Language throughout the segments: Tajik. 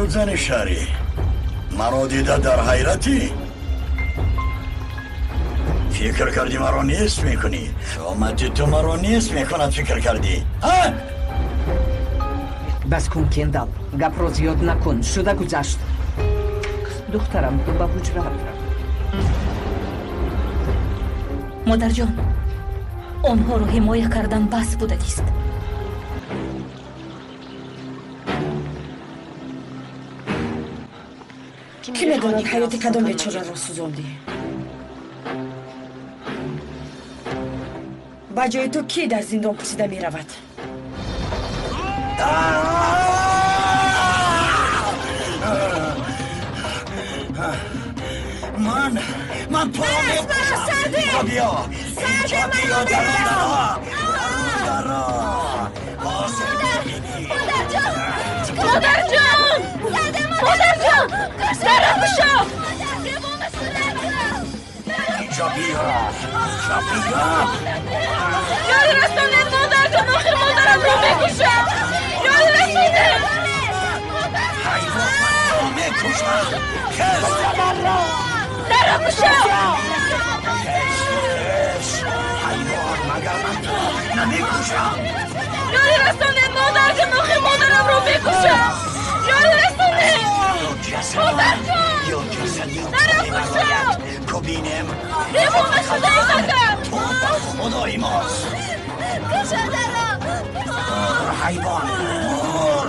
Шуд, зани шаҳрӣ? Маро дида дар ҳайратӣ? Фикр кардӣ маро нест мекунӣ? Омади ту маро нест мекунад, фикр кардӣ? Бас кун, Кендал, гапро зиёд накун, шуда гузашт. Духтарам, ту ба ҳуҷра. Модарҷон, онҳоро ҳимоя кардан бас будагист. Кӣ медонад, ҳаёти кадом бечораро сӯзондӣ? Ба ҷои ту кӣ дар зиндон пусида меравад? Ман туро мекушам. Биё, инҷа биё, дарун даро, дарун даро. Ҳозир мебинӣ. Модарҷон! Модарҷон! Дарро кушо! Инҷа биё, инҷа биё. Ёри расонед, модарҷон, охир модарамро мекушам. Ёри расонед! Ҳайвон, ман туро мекушам. Хес! Дарро кушо! Хес, хес! Ҳайвон, магар ман туро намекушам? Ёри расонед, модарҷон, охир модарамро мекушам. Ёри расонед! Модарҷон! Ё ҷасади Дарро кушо! Кубинем. Девона шудаи магар! Ту ба худои мост. Кушо дарро! Мур, ҳайвон, мур!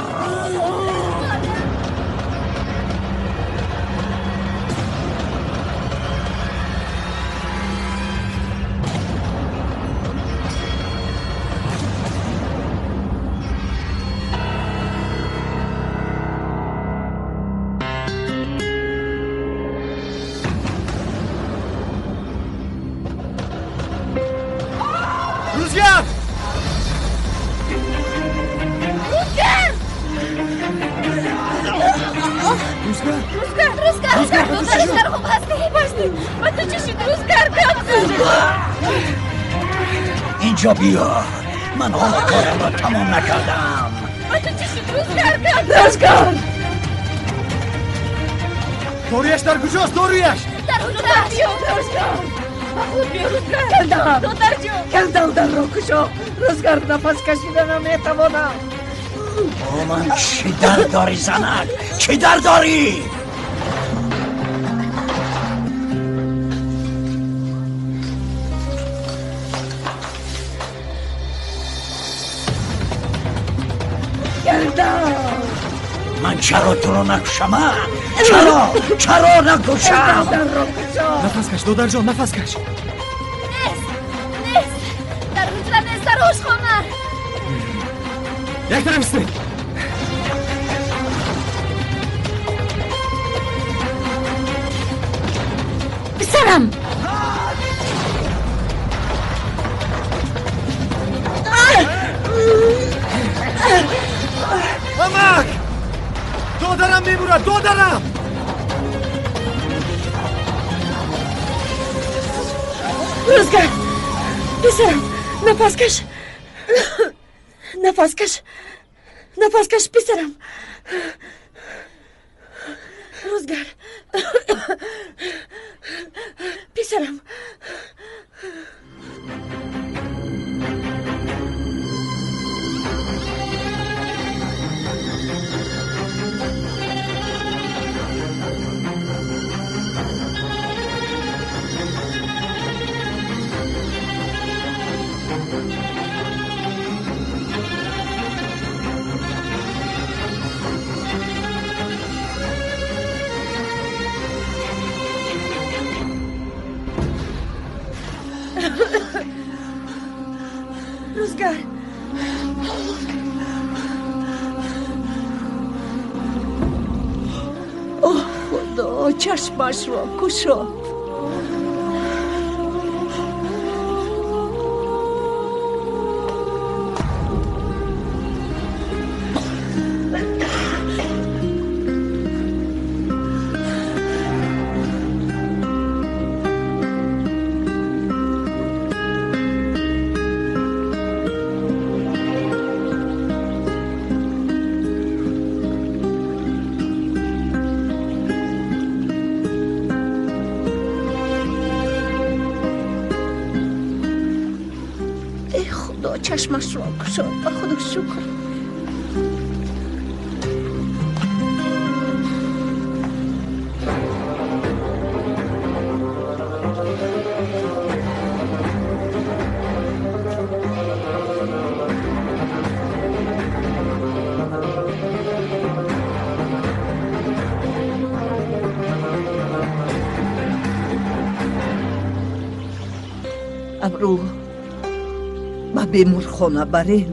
Рузгар! Рузгар! Рузгар! Рузгар! Рузгар! Рузгар, ба ту чӣ шуд? Рузгар, хуб ҳастӣ? Хуб ҳастӣ? Ба ту чӣ шуд? Рузгар, гап зан! Инҷо биё. Ман ҳоло корамро тамом накардам. Ба ту чӣ шуд? Рузгар, гап зан! Рузгар! Доруяш дар куҷост? Доруяш! Дар ҳуҷра! Биё, Рузгар! Ба худ биё, Рузгар! Кендал! Додарҷон! Кендал, дарро кушо! Рузгар, нафас кашида наметавонам. Бо ман чӣ дард дорӣ, занак? Чӣ дард дорӣ? Кендал! Ман чаро туро накушам, а? Чаро? Чаро накушам? Дарро кушо! Нафас каш, додарҷон, нафас каш. Нест! Нест! Дар ҳуҷра нест, дар ошхона! Як тараф истед. Писарам! Амак! Додарам мемурад, додарам! Рузгар! Писарам, нафас каш! Нафас каш! Нафас каш, писарам! Рузгар! Писарам! Рузгар! Оҳ, Худо, чашмашро кушод. Чашмашро кушод, ба Худо шукр. Абру ба беморхона барем.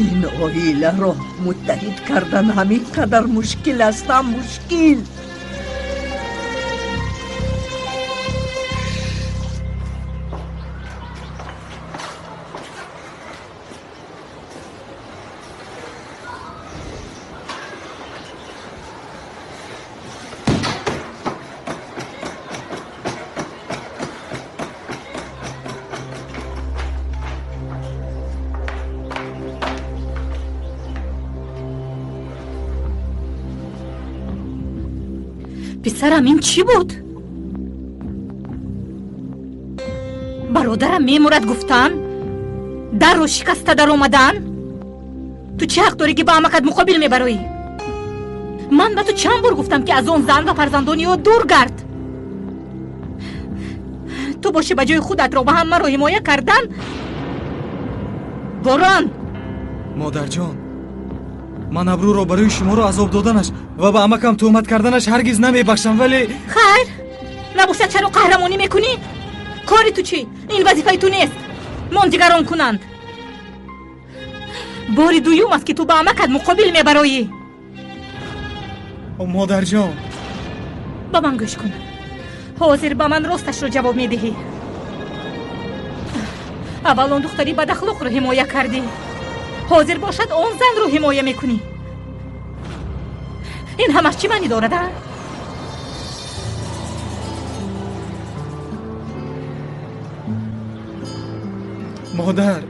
Ин оиларо муттаҳид кардан ҳамин қадар мушкил аст, ҳам мушкил. Писарам, ин чӣ буд? Бародарам мемурад гуфтан, дарро шикаста даромадан. Ту чӣ ҳақ дорӣ, ки ба амакат муқобил мебароӣ? Ман ба ту чанд бор гуфтам, ки аз он зан ва фарзандони ӯ дур гард. Ту бошӣ ба ҷои худатро ба ҳамаро ҳимоя кардан. Борон! Модарҷон, ман Абрӯро барои шуморо азоб доданаш ва ба амакам туҳмат карданаш ҳаргиз намебахшам, вале хайр, набошад чаро қаҳрамонӣ мекунӣ? Кори ту чӣ? Ин вазифаи ту нест, мон дигарон кунанд. Бори дуюм аст, ки ту ба амакат муқобил мебароӣ. Модарҷон, ба ман гӯш кун. Ҳозир ба ман росташро ҷавоб медиҳӣ. Аввал он духтари бадахлоқро ҳимоя кардӣ, ҳозир бошад он занро ҳимоя мекунӣ. Ин ҳамаш чӣ маънӣ дорад, а? Модар,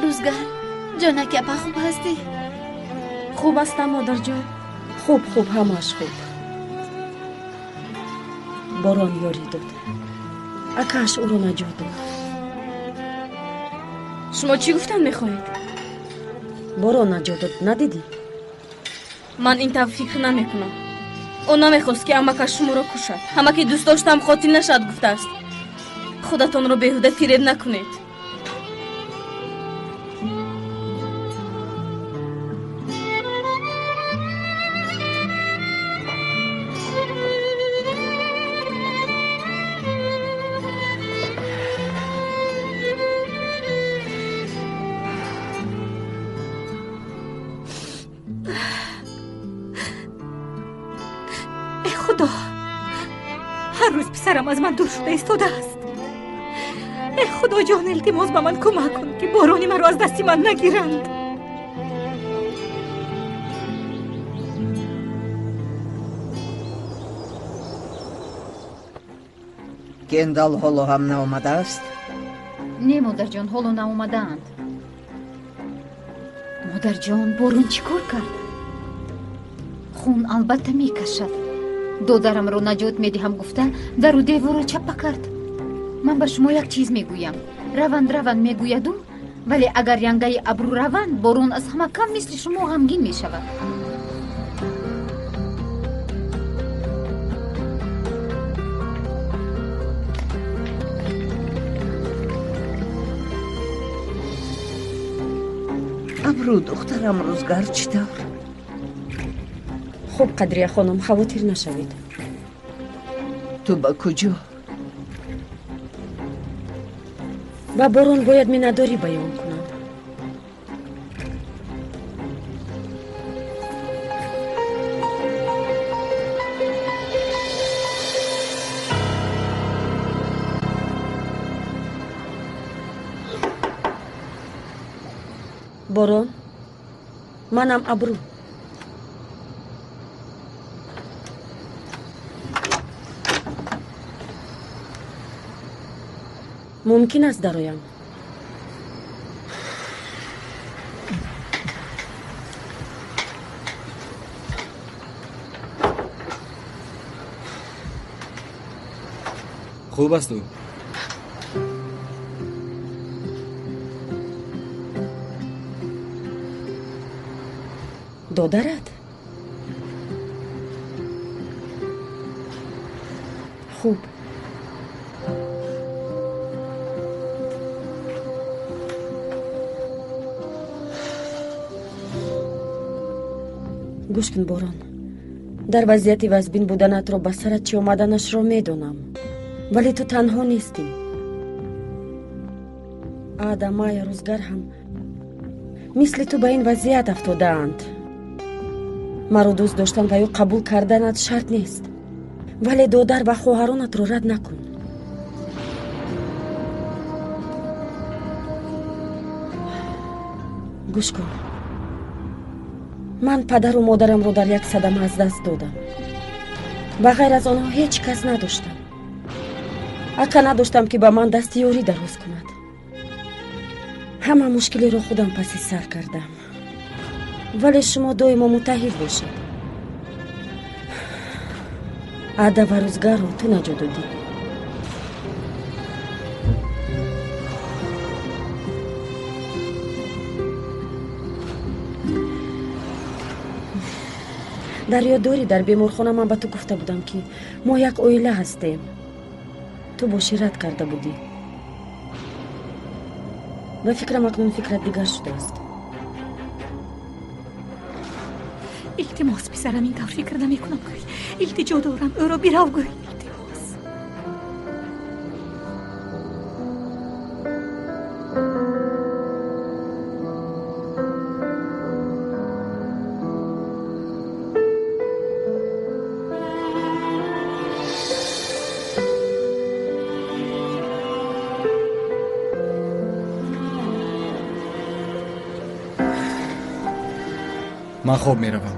Рӯзгар, ҷонаки апа, хуб ҳастӣ? Хуб ҳастам, модарҷон. Хуб, хуб, ҳамааш хуб. Борон ёрӣ дод, акааш ӯро наҷот дод. Шумо чӣ гуфтан мехоҳед? Борон наҷот дод, надидӣ? Ман ин тавр фикр намекунам. Ӯ намехост, ки амакаш шуморо кушад. Ҳамаки дӯст доштам қотил нашад гуфтааст. Худатонро беҳуда фиреб накунед. Худо, ҳар рӯз писарам аз ман дур шуда истодааст. Э Худоҷон, илтимос ба ман кӯмак кун, ки борони маро аз дасти ман нагиранд. Кендал ҳоло ҳам наомадааст? Не, модарҷон, ҳоло наомадаанд. Модарҷон, борон чӣ кор кард? Хун албатта мекашад. Додарамро наҷот медиҳам гуфта, дару деворро чаппа кард. Ман ба шумо як чиз мегӯям. Раванд, раванд мегӯяду, вале агар янгаи абрӯ раванд, борон аз ҳама кам мисли шумо ғамгин мешавад. Абрӯ, духтарам, рӯзгар чӣ тавр? Хуб, Қадрия хонум, хавотир нашавед. Ту ба куҷо? Ба борон бояд миннатдорӣ баён кунам. Борон, манам Абрӯ. Мумкин аст дароям? Хуб аст ӯ? Додарат? Хуб. Гӯш кун, Борон. Дар вазъияти вазбин буданатро ба сарат чӣ омаданашро медонам. Вале ту танҳо нестӣ. Ада, Майя, Рӯзгар ҳам мисли ту ба ин вазъият афтодаанд. Маро дӯст доштан ва ё қабул карданат шарт нест. Вале додар ва хоҳаронатро рад накун. Гӯш кун. Ман падару модарамро дар як садама аз даст додам. Ба ғайр аз онҳо ҳеҷ кас надоштам. Ака надоштам, ки ба ман дасти ёрӣ дароз кунад. Ҳама мушкилиро худам паси сар кардам. Вале шумо доимо муттаҳид бошед. Ада ва Рӯзгарро ту наҷот додӣ. Дар ёд дорӣ, дар беморхона ман ба ту гуфта будам, ки мо як оила ҳастем. Ту бошӣ рад карда будӣ. Ба фикрам, акнун фикрат дигар шудааст. Илтимос, писарам, ин тавр фикр намекунам, гӯй. Илтиҷо дорам, ӯро бирав, гӯй. Илтимос. Ман хоб меравам.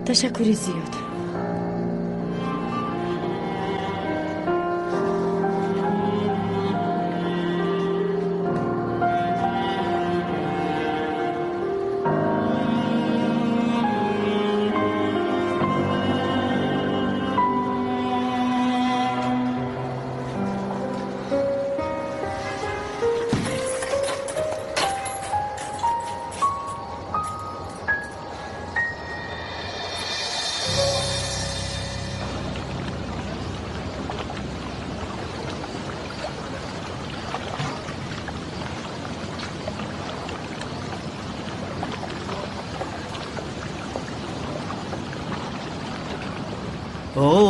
Ташаккури зиёд.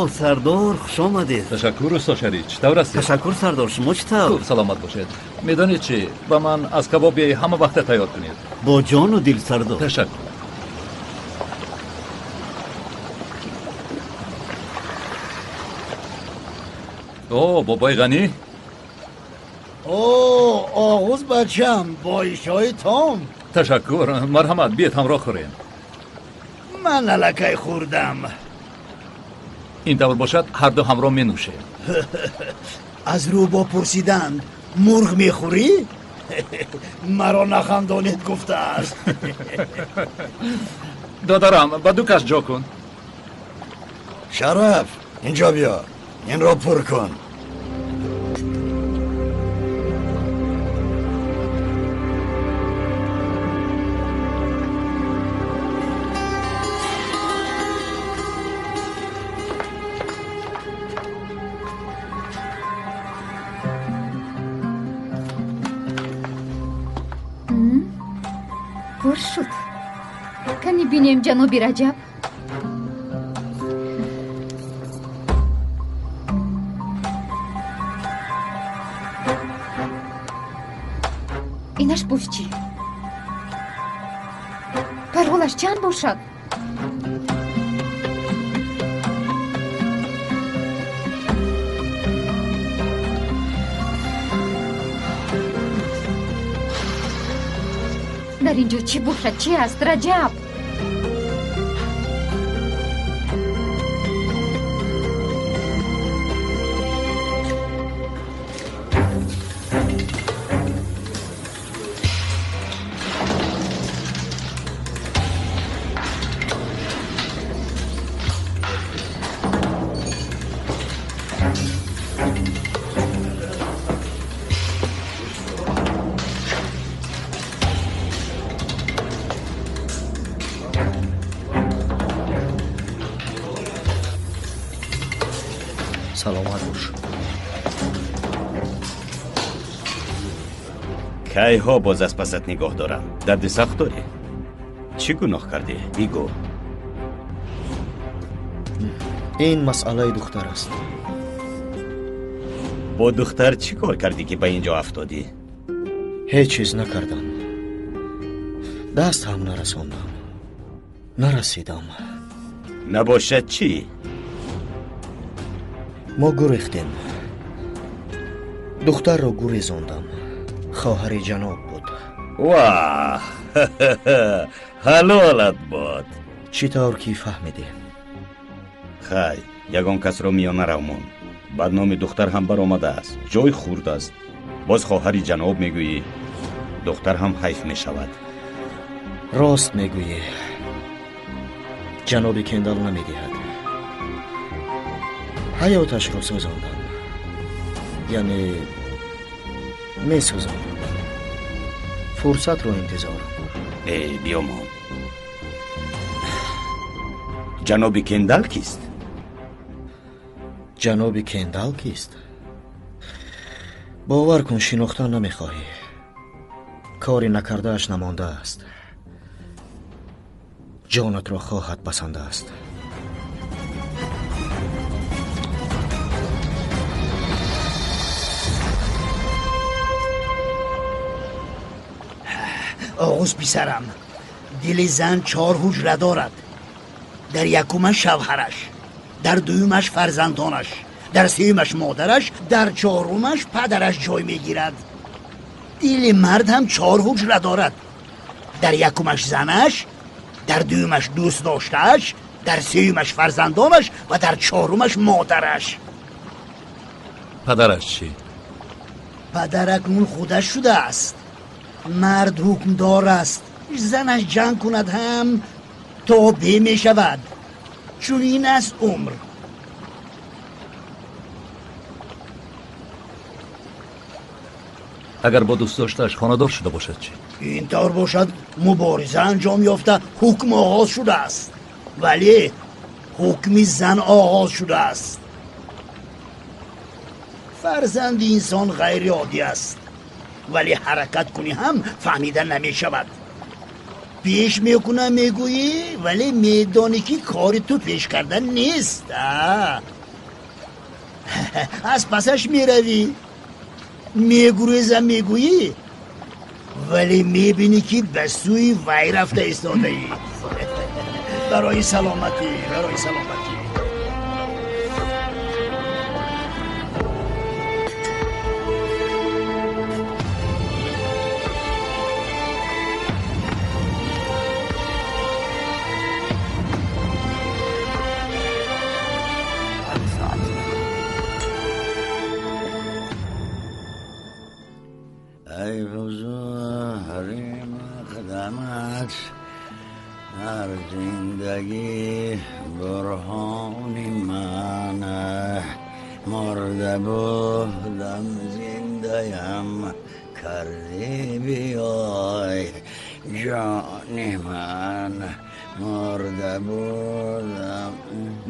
О, сардор, хуш омадед. Ташаккур, усто Шариф. Чӣ тавр ҳастед? Ташаккур, сардор, шумо чӣ тавр? Хуб, саломат бошед. Медонед чӣ? Ба ман аз кабоби ҳама вақта тайёр кунед. Бо ҷону дил, сардор. Ташаккур. О, бобои Ғанӣ? О, оғуз бачам, бо ишои том. Ташаккур, марҳамат, биед ҳамроҳ хӯрем. Ман аллакай хӯрдам. Ин тавр бошад, ҳарду ҳамроҳ менӯшем. Аз рӯбо пурсиданд, мурғ мехӯрӣ? Маро нахандонед гуфтааст. Додарам, ба ду кас ҷо кун. Шараф, инҷо биё, инро пур кун. Пур шуд. Кани бинем, ҷаноби Раҷаб. Инаш боз чӣ? Паролаш чанд бошад? Дар ин ҷо чӣ бошад? Чӣ аст, Раҷаб? Саломат бош. Кайҳо боз аз пасат нигоҳ дорам. Дарди сахт дорӣ? Чӣ гуноҳ кардӣ? Бигӯ. Ин масъалаи духтар аст. Бо духтар чӣ кор кардӣ, ки ба ин ҷо афтодӣ? Ҳеҷ чиз накардам. Даст ҳам нарасондам. Нарасидам. Набошад чӣ? Мо гурехтем. Духтарро гурезондам. Хоҳари ҷаноб буд. Ваҳ! Ҳалолат бод. Чӣ тавр ки фаҳмидӣ? Хай, ягон касро миёна равмон. Бадноми духтар ҳам баромадааст. Ҷой хурд аст. Боз хоҳари ҷаноб мегӯӣ. Духтар ҳам ҳайф мешавад. Рост мегӯӣ. Ҷаноби Кендал намедиҳад. Ҳаёташро сӯзондам. Яъне месӯзонам. Фурсатро интизорам. Э, биёмон. Ҷаноби Кендал кист? Ҷаноби Кендал кист? Бовар кун, шинохтан намехоҳӣ. Кори накардааш намондааст. Ҷонатро хоҳад басандааст. Оғуз писарам, дили зан чор ҳуҷра дорад. Дар якумаш шавҳараш, дар дуюмаш фарзандонаш, дар сеюмаш модараш, дар чорумаш падараш ҷой мегирад. Дили мард ҳам чор ҳуҷра дорад. Дар якумаш занаш, дар дуюмаш дӯст доштааш, дар сеюмаш фарзандонаш ва дар чорумаш модараш. Падараш чӣ? Падар акнун худаш шудааст. Мард ҳукмдор аст. Занаш ҷанг кунад ҳам тобеъ мешавад. Чунин аст умр. Агар бо дӯст доштааш хонадор шуда бошад чӣ? Ин тавр бошад, мубориза анҷом ёфта, ҳукм оғоз шудааст. Вале ҳукми зан оғоз шудааст. Фарзанди инсон ғайриоддӣ аст, вале ҳаракат кунӣ ҳам фаҳмида намешавад. Пеш мекунам мегӯӣ, вале медонӣ ки кори ту пеш кардан нест. Аз пасаш меравӣ, мегурезам мегӯӣ, вале мебинӣ, ки ба сӯи вай рафта истодаӣ. Барои саломатӣ, барои саломатӣ.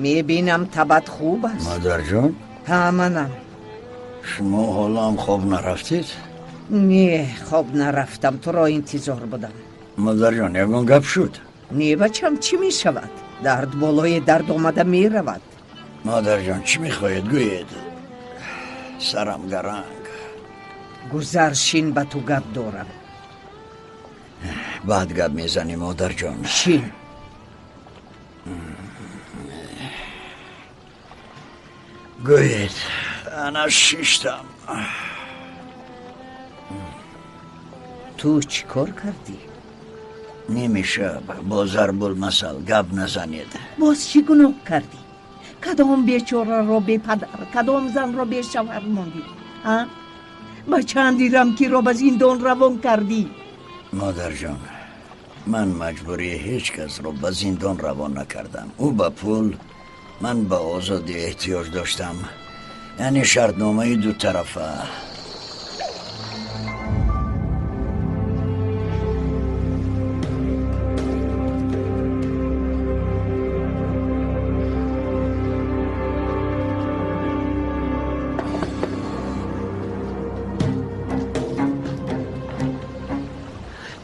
Мебинам, табат хуб аст. Модарҷон? Ҳа, манам. Шумо ҳоло ҳам хоб нарафтед? Не, хоб нарафтам, туро интизор будам. Модарҷон, ягон гап шуд? Не, бачам, чӣ мешавад? Дард болои дард омада меравад. Модарҷон, чӣ мехоҳед, гӯед? Сарам гаранг. Гузар, шин, ба ту гап дорам. Баъд гап мезанӣ, модарҷон. Шин. Гӯед, ана шиштам. Ту чӣ кор кардӣ? Нимишаб бо зарбулмасал гап назанед. Боз чӣ гуноҳ кардӣ? Кадом бечораро бепадар, кадом занро бешавҳар мондӣ? А? Ба чанд дирамкиро ба зиндон равон кардӣ? Модарҷон, ман маҷбурии ҳеҷ касро ба зиндон равон накардам. Ӯ ба пул, ман ба озодӣ эҳтиёҷ доштам. Яъне шартномаи дутарафа.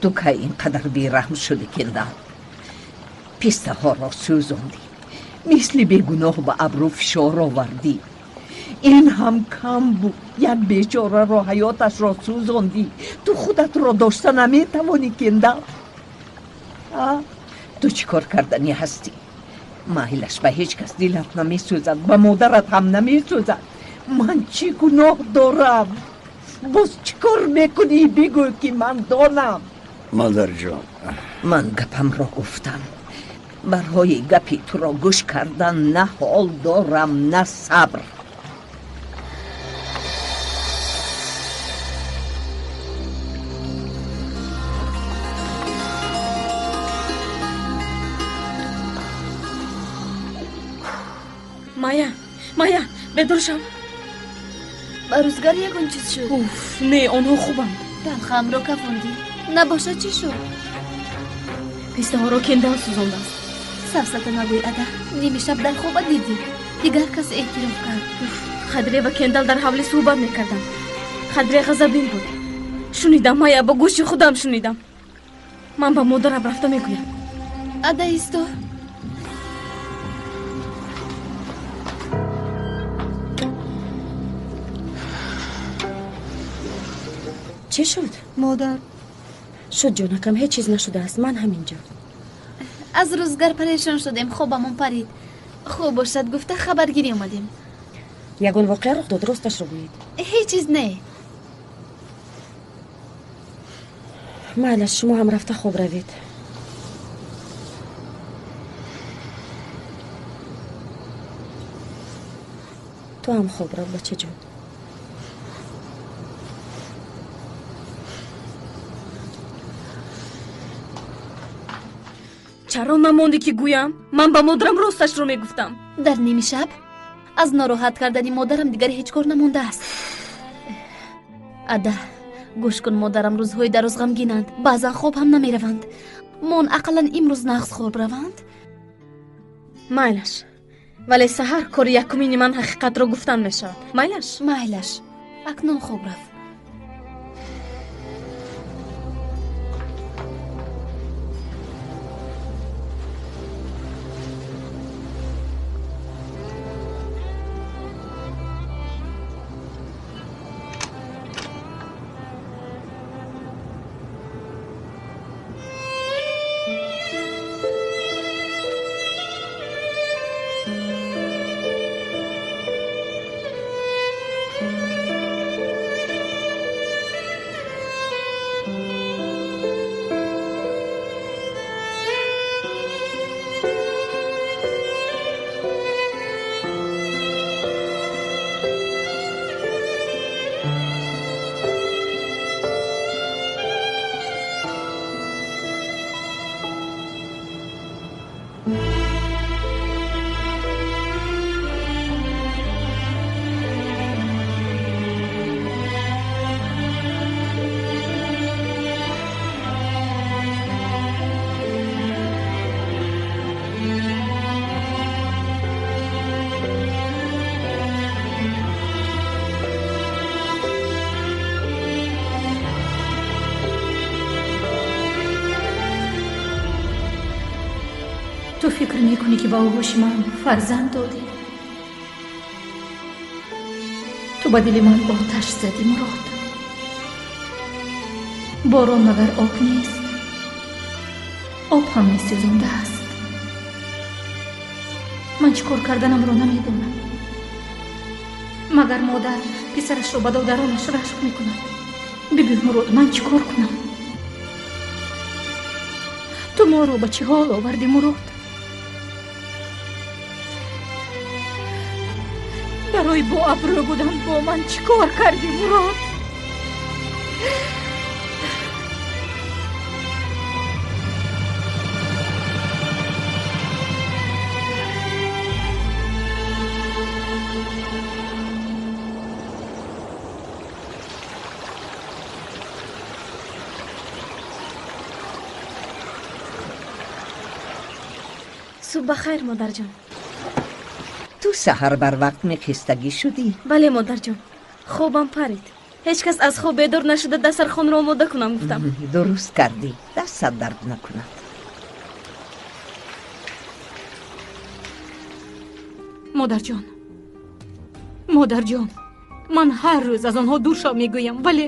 Ту кай ин қадар бераҳм шудӣ, Кендал? Пистаҳоро сӯзондӣ, мисли бегуноҳ ба абрӯ фишор овардӣ. Ин ҳам кам буд, як бечораро ҳаёташро сӯзондӣ. Ту худатро дошта наметавонӣ, Кендал. Ту чӣ кор карданӣ ҳастӣ? Майлаш, ба ҳеҷ кас дилат намесӯзад, ба модарат ҳам намесӯзад. Ман чӣ гуноҳ дорам? Боз чӣ кор мекунӣ? Бигӯ, ки ман донам. Модарҷон, ман гапамро гуфтам. Барои гапи туро гӯш кардан на ҳол дорам, на сабр. Майя, Майя, бедор шав. Ба рӯзгар ягон чиз шуд? Уф, не, онҳо хубанд. Талхамро кафондӣ, набошад чӣ шуд? Пистаҳоро Кендал сӯзондааст. Сафсата нагӯй, ада, ними шаб дар хоба дидӣ. Дигар кас эътироф кард. Хадре ва Кендал дар ҳавлӣ суҳбат мекарданд. Хадре ғазабин буд. Шунидам, Майя, ба гӯши худам шунидам. Ман ба модарам рафта мегӯям. Ада, исто. Чӣ шуд, модар? Шуд, ҷонакам, ҳеҷ чиз нашудааст, ман ҳаминҷо. Аз рӯзгар парешон шудем, хобамон парид. Хуб бошад гуфта хабаргирӣ омадем. Ягон воқеа рух дод? Росташро гӯед. Ҳеҷ чиз не. Майлаш, шумо ҳам рафта хоб равед. Ту ҳам хоб рав, бачаҷон. Чаро намондӣ, ки гӯям? Ман ба модарам росташро мегуфтам. Дар ними шаб аз нороҳат кардани модарам дигар ҳеҷ кор намондааст. Ада, гӯш кун, модарам рӯзҳои дароз ғамгинанд, баъзан хоб ҳам намераванд. Мон ақаллан имрӯз нағз хоб раванд. Майлаш, вале саҳар кори якумини ман ҳақиқатро гуфтан мешавад. Майлаш? Майлаш, акнун хоб рафт. Фикр мекунӣ, ки ба оғӯши ман фарзанд додӣ? Ту ба дили ман оташ задӣ, Мурод. Борон магар об нест? Об ҳам месӯзондааст. Ман чӣ кор карданамро намедонам. Магар модар писарашро ба додаронаш рашк мекунад? Бибӣ, Мурод, ман чӣ кор кунам? Ту моро ба чӣ ҳол овардӣ, Мурод? Барои бо абрӯ будан бо ман чӣ кор кардӣ, Мурод? Субҳ бахайр, модарҷон. Ту саҳар барвақт мехестагӣ шудӣ? Бале, модарҷон, хобам парид. Ҳеҷ кас аз хоб бедор нашуда дастархонро омода кунам гуфтам. Дуруст кардӣ, дастат дард накунад. Модарҷон, модарҷон, ман ҳар рӯз аз онҳо дур шав мегӯям, вале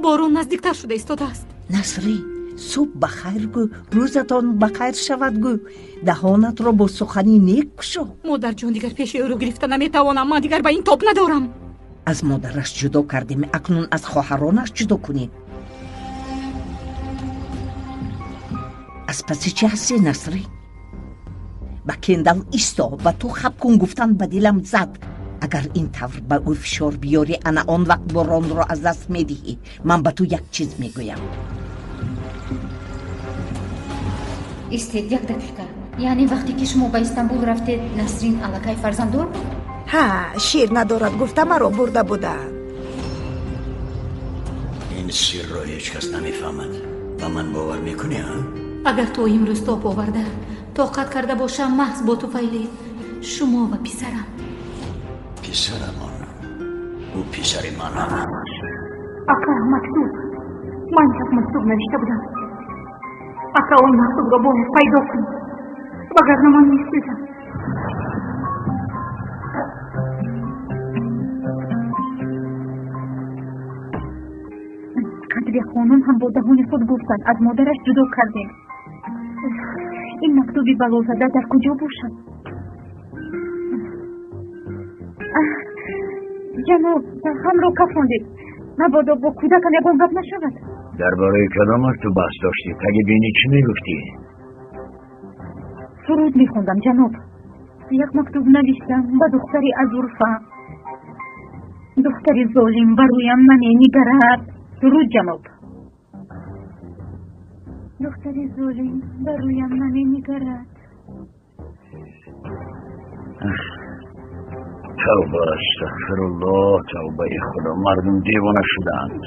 борон наздиктар шуда истодааст. Насрин, субҳ ба хайр гӯ, рӯзатон ба хайр шавад гӯ, даҳонатро бо сухани нек кушо. Модарҷон, дигар пеши ӯро гирифта наметавонам. Ман дигар ба ин тоб надорам. Аз модараш ҷудо кардем, акнун аз хоҳаронаш ҷудо кунем. Аз паси чӣ ҳастӣ, Насрин? Ба Кендал исто, ба ту хаб кун гуфтан ба дилам зад. Агар ин тавр ба ӯ фишор биёрӣ, ана он вақт боронро аз даст медиҳӣ. Ман ба ту як чиз мегӯям. Истед як дақиқа. Яъне вақте ки шумо ба Истанбул рафтед, Насрин аллакай фарзанддор буд? Ҳа, шир надорад гуфта маро бурда буданд. Ин сирро ҳеҷ кас намефаҳмад. Ба ман бовар мекунӣ, а? Агар то имрӯз тоб оварда тоқат карда бошам, маҳз бо туфайли шумо ва писарам. Писарамон? Ӯ писари манам. Ака, мактуб. Ман як мактуб навишта будам. Ака, он мактубро бояд пайдо кунӣ, вагарна ман месӯзам. Қадри хонум ҳам бо даҳони худ гуфтанд, аз модараш ҷудо кардем. Ин мактуби балозада дар куҷо бошад? Ҷаноб, ҳамро кафондед, мабодо бо кӯдакам ягон гап нашавад. Дар бораи кадом мактуб баҳс доштӣ? Таги бинӣ чӣ мегуфтӣ? Суруд мехондам, ҷаноб. Як мактуб навиштам ба духтари аз Урфа. Духтари золим ба рӯям наменигарад. Суруд, ҷаноб. Духтари золим ба рӯям наменигарад. Тавба, астағфируллоҳ, тавбаи Худо, мардум девона шудаанд.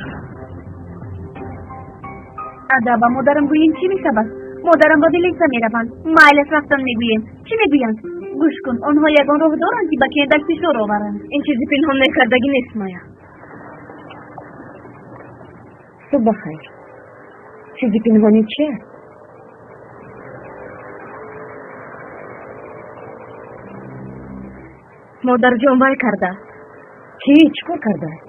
Ада, ба модарам гӯем чӣ мешавад? Модарам ба милиса мераванд. Майлаш рафтан мегӯем. Чӣ мегӯянд? Гӯш кун, онҳо ягон роҳ доранд, ки ба Кендал фишор оваранд. Ин чизи пинҳон мекардагӣ нест, Майя. Субҳ бахайр. Чизи пинҳонӣ чи аст? Модарҷон вай кардааст. Чӣ? Чӣ кор кардааст?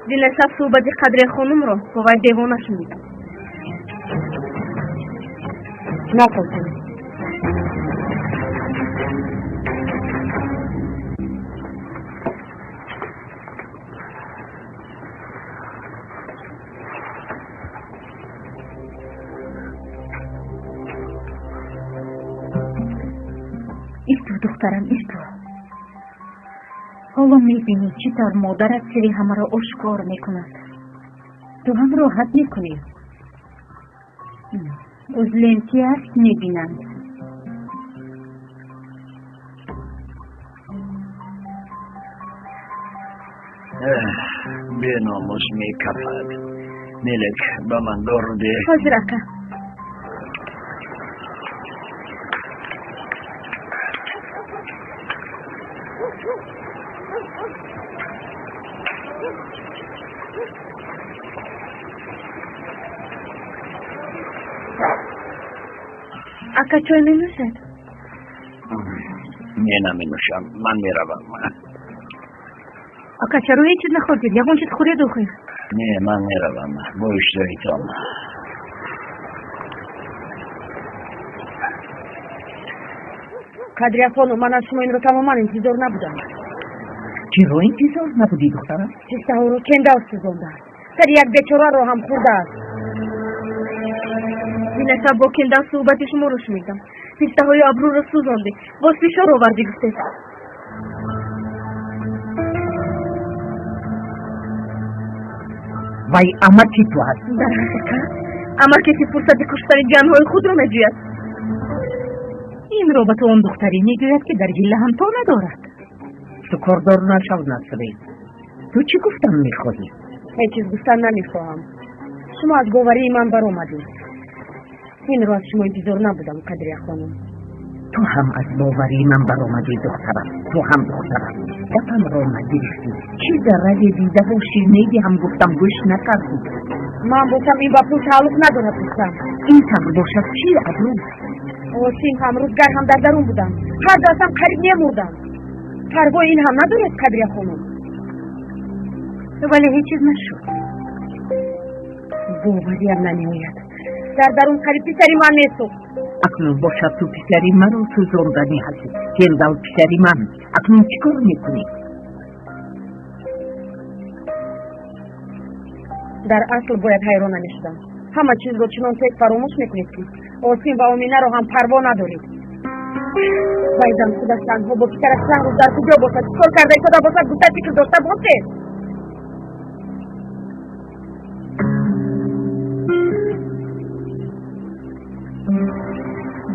Дилашаб суҳбати Қадрия хонумро бо вай девона шунидам. Нақл кун. Исто, духтарам, исто. Ҳоло мебинӣ, чӣ тавр модарат сири ҳамаро ошкор мекунад. Ту ҳам роҳат мекунӣ. Узлем ки аст, мебинанд. Беномус мекафад. Мелек, ба ман дору деҳ. Ҳозир, ака. Ака чой менӯшад? Не, наменӯшам, ман меравам. Ака, чаро ҳеҷ чиз нахӯрдед? Ягон чиз хӯред охир? Не, ман меравам, бо иштиҳоитон. Қадрия хонум, ман аз шумо инро тамоман интизор набудам. Чаро интизор набудӣ, духтарам? Пистаҳоро Кендал сӯзондааст, сари як бечораро ҳам хӯрдааст. Динашаб бо Кендал суҳбати шуморо шунидам. Пистаҳои Абрӯро сӯзондӣ, боз фишор овардӣ гуфтед. Вай амаки ту аст. Дар ҳақиқат амаке ки фурсати куштани ҷанҳои худро меҷӯяд. Инро ба ту он духтаре мегӯяд, ки дар ҳилла ҳамто надорад. Ту кордор нашав, Насрин. Ту чӣ гуфтан мехоҳӣ? Ҳеҷ чиз гуфтан намехоҳам. Шумо аз боварии ман баромадед. Инро аз шумо интизор набудам, Қадрия хонум. Ту ҳам аз боварии ман баромадӣ, духтарам. Ту ҳам, духтарам, гапамро нагирифтӣ. Чӣ зараре дида бошӣ, медиҳам гуфтам, гӯш накардӣ. Ман бошам ин ба пул тааллуқ надорад гуфтам. Ин тавр бошад чӣ, Абрӯ? Осим ҳам рӯзгар ҳам дар дарун будам. Ҳар дастам қариб мемурдам. Парвои ин ҳам надоред, Қадрия хонум? Вале ҳеҷ чиз нашуд. Бовариам намеояд. Дар дарун қариб писари ман месӯхт. Акнун бошад ту писари маро сӯзонданӣ ҳастӣ. Кендал писари ман. Акнун чӣ кор мекунӣ? Дар асл бояд ҳайрон намешудам. Ҳама чизро чунон тез фаромӯш мекунед, ки Осим ва Оминаро ҳам парво надоред. Вай зан худаш танҳо бо писараш чанд рӯз дар куҷо бошад, чӣ кор карда истода бошад, гуфта фикр дошта бошед.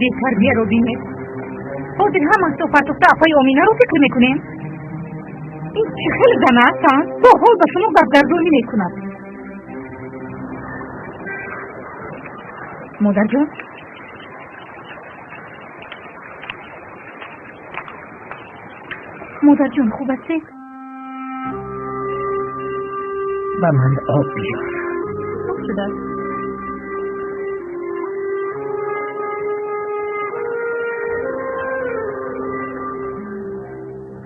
Бетарбияро бинед. Ҳозир ҳамааш партофта апаи Оминаро фикр мекунем. Ин чӣ хел зан аст, а? То ҳол ба шумо гапгардонӣ мекунад. Модарҷон, модарҷон, хуб ҳастед? Ба ман об биёр. Хуб шудааст.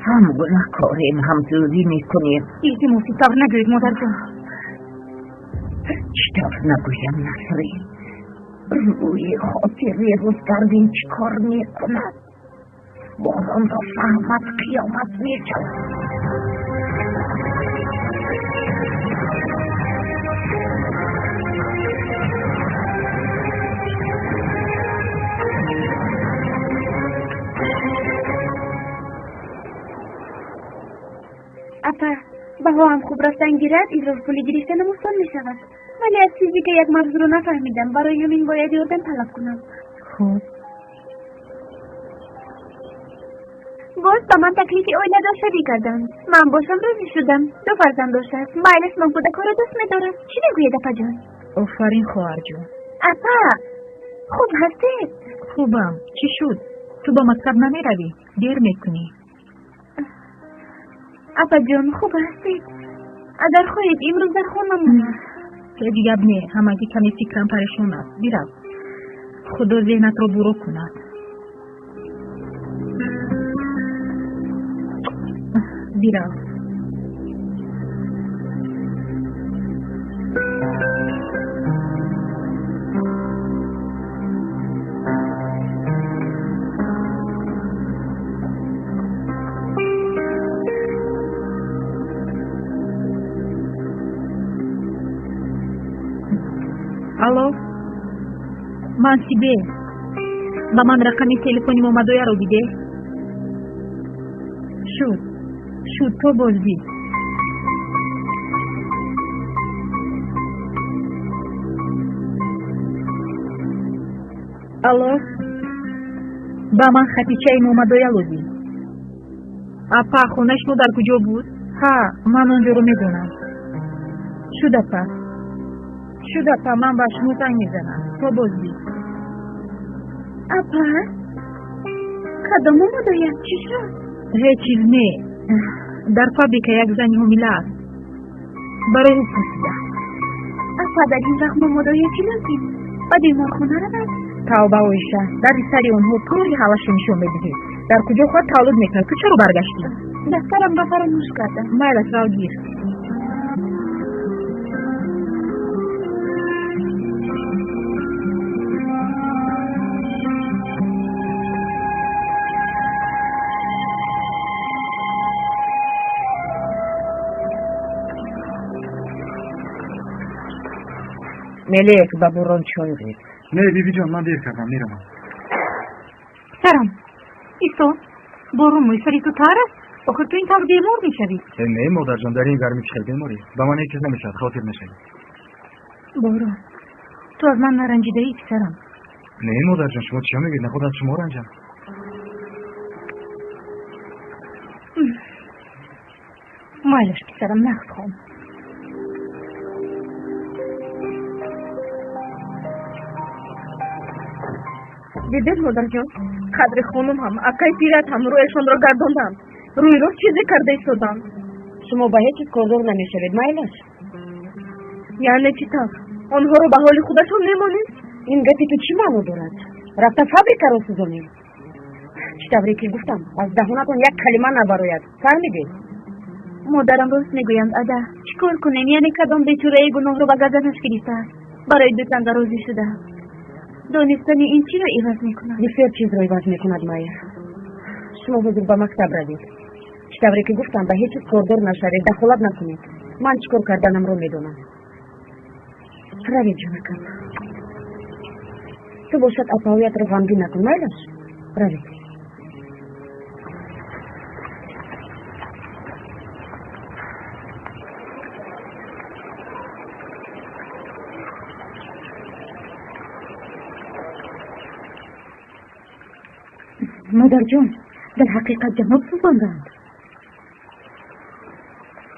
Ҳам гунаҳкорем, ҳам зӯрӣ мекунем. Илтимос, ин тавр нагӯед, модарҷон. Чӣ тавр нагӯям, Насрин? Рӯи хотири рӯзгардин чӣ кор мекунад? Боронро фаҳмад, қиёмат мешавад. Апа, баҳоам хуб рафтан гирад, изофпулӣ гирифтанам осон мешавад. Вале аз физика як мавзӯъро нафаҳмидам, барои ҳамин бояд ёрдам талаб кунам. Хуб. Боз ба ман таклифи оиладоршавӣ карданд. Ман бошам розӣ шудам. Ду фарзанд доштааст. Майлаш ман кӯдакҳоро дӯст медорам. Чӣ мегӯед, апаҷон? Офарин, хоҳарҷон. Апа, хуб ҳастед? Хубам. Чӣ шуд? Ту ба мактаб намеравӣ? Дер мекунӣ. Апаҷон, хуб ҳастед? Агар хоҳед, имрӯз дар хона монам. Ҳеҷ гап не, ҳамагӣ каме фикрам парешон аст. Бирав. Худо зеҳнатро буро кунад. Бирав. Алло, ман Сибе. Ба ман рақами телефони Момадояро бидеҳ. Шуд, шуд, то боздид. Алло, ба ман Хатичаи Момадоя лозим. Апа, хонаи шумо дар куҷо буд? Ҳа, ман он ҷоро медонам. Шуд, апа. Шуд, апа, ман ба шумо занг мезанам. То боздид. Апа, кадом Момадоя? Чӣ шуд? Ҳеҷ чиз не. Дар фабрика як зани ҳомила аст. Барои ӯ пурсидам. Апа, дар ин вақт Момадоя чӣ лозим? Ба беморхона равад? Тавба, Оиша, дарди сари онҳо тори ҳавашро нишон медиҳӣ. Дар куҷо хоҳад таваллуд мекунад? Ту чаро баргаштӣ? Дафтарамро фаромӯш кардам. Майлаш, рав гир. Мелек, ба Бурон чой рез. Не, бибиҷон, ман дер кардам, меравам. Писарам, Исо, борон мӯи сари ту тар аст? Охир ту ин тавр бемор мешавӣ. Не, модарҷон, дар ин гармӣ чӣ хел беморӣ? Ба ман ҳеҷ чиз намешавад, хотир нашавед. Борон, ту аз ман наранҷидаӣ, писарам? Не, модарҷон, шумо чиё мегӯед? Наход аз шумо ранҷам. Майлаш, писарам, нағз хон. Дидед, модарҷон, Қадри хонум ҳам, акай пират ҳам рӯяшонро гардонданд. Рӯи рост чизе карда истоданд. Шумо ба ҳеҷ чиз кордор намешавед, майлаш? Яъне чӣ тавр? Онҳоро ба ҳоли худашон мемонед? Ин гапи ту чӣ маъно дорад? Рафта фабрикаро сӯзонем? Чӣ тавре ки гуфтам, аз даҳонатон як калима набарояд. Фаҳмидед? Модарам рост мегӯянд, ада. Чӣ кор кунем? Яъне кадом бечораи гуноҳро ба гарданаш гирифтааст? Барои ду танга розӣ шуда. Донистани ин чиро иваз мекунад? Бисёр чизро иваз мекунад, Майя. Шумо ҳозир ба мактаб равед. Чӣ тавре ки гуфтам, ба ҳеҷ чиз кордор нашавед, дахолат накунед. Ман чӣ кор карданамро медонам. Равед, ҷонакам. Ту бошад апаҳоятро ғамгин накун, майлаш? Равед. Модарҷон, дар ҳақиқат ҷаноб сӯзонданд.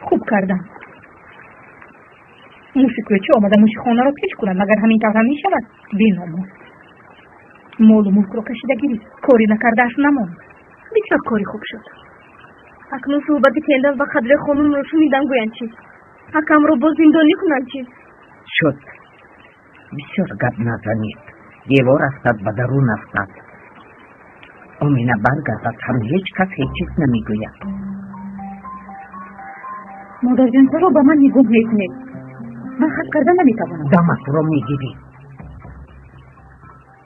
Хуб кардам. Муши кӯча омада муши хонаро пеш кунад, магар ҳамин тавр ҳам мешавад? Беномус. Молу мулкро кашида гирифт, кори накардааш намонд. Бисёр кори хуб шуд. Акнун суҳбати Кендал ва Қадри хонумро шунидам, гӯянд чӣ? Акамро боз зиндонӣ кунанд чӣ? Шуд. Бисёр гап назанед. Девор афтад, ба дарун афтад. Омина баргардад ҳам ҳеҷ кас ҳеҷ чиз намегӯяд. Модарҷон, чаро ба ман нигоҳ мекунед? Ман хат карда наметавонам. Даматро мегирӣ.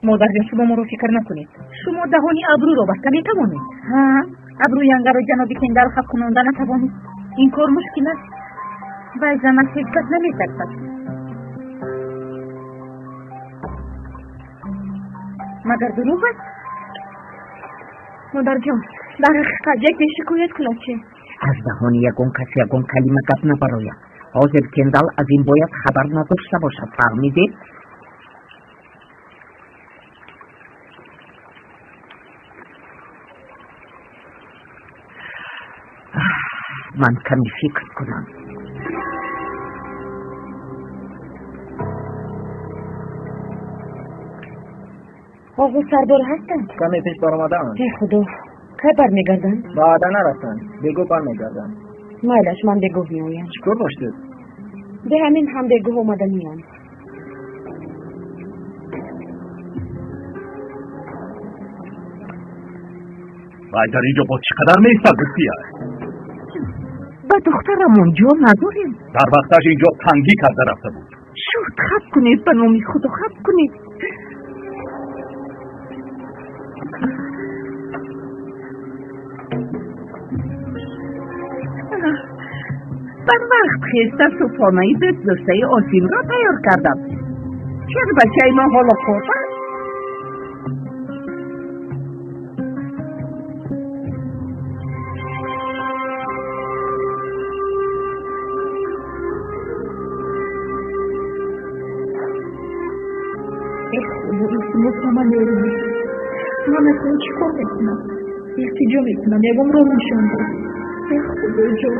Модарҷон, шумо моро фикр накунед. Шумо даҳони абрӯро баста метавонед. Ҳа, абрӯи ангаро ҷаноби Кендал хат кунонда натавонист. Ин кор мушкил аст. Вай занаш ҳеҷ кас наметарсад. Магар дурӯғ аст? Модарҷон, дар ҳақиқат яке шикоят кунад чӣ? Аз даҳони ягон кас ягон калима гап набарояд. Ҳозир Кендал аз ин бояд хабар надошта бошад, фаҳмидед? Ман каме фикр кунам. Оғо сардор ҳастанд? Каме пеш баромадаанд. Э худо, кай бармегарданд? Баъда нарафтанд, бегоҳ бармегарданд. Майлаш, ман бегоҳ меоям. Чӣ кор доштед? Бе ҳамин ҳам бегоҳ омаданиям. Вай дар инҷо боз чӣ қадар меистад, Лутфия? Ба духтарамон ҷо надорем. Дар вақташ инҷо тангӣ карда рафта буд. Шуд, хаб кунед, ба номи худо хаб кунед. Бар вақт хеста субҳонаи дӯстдоштаи Осимро тайёр кардам. Чаро бачаи ман ҳоло хоб аст? Илтимос, ба ман ёрӣ мекунед. Ман акнун чӣ кор мекунам? Илтиҷо мекунам, ягон роҳ нишон деҳ. Э худои ҷон.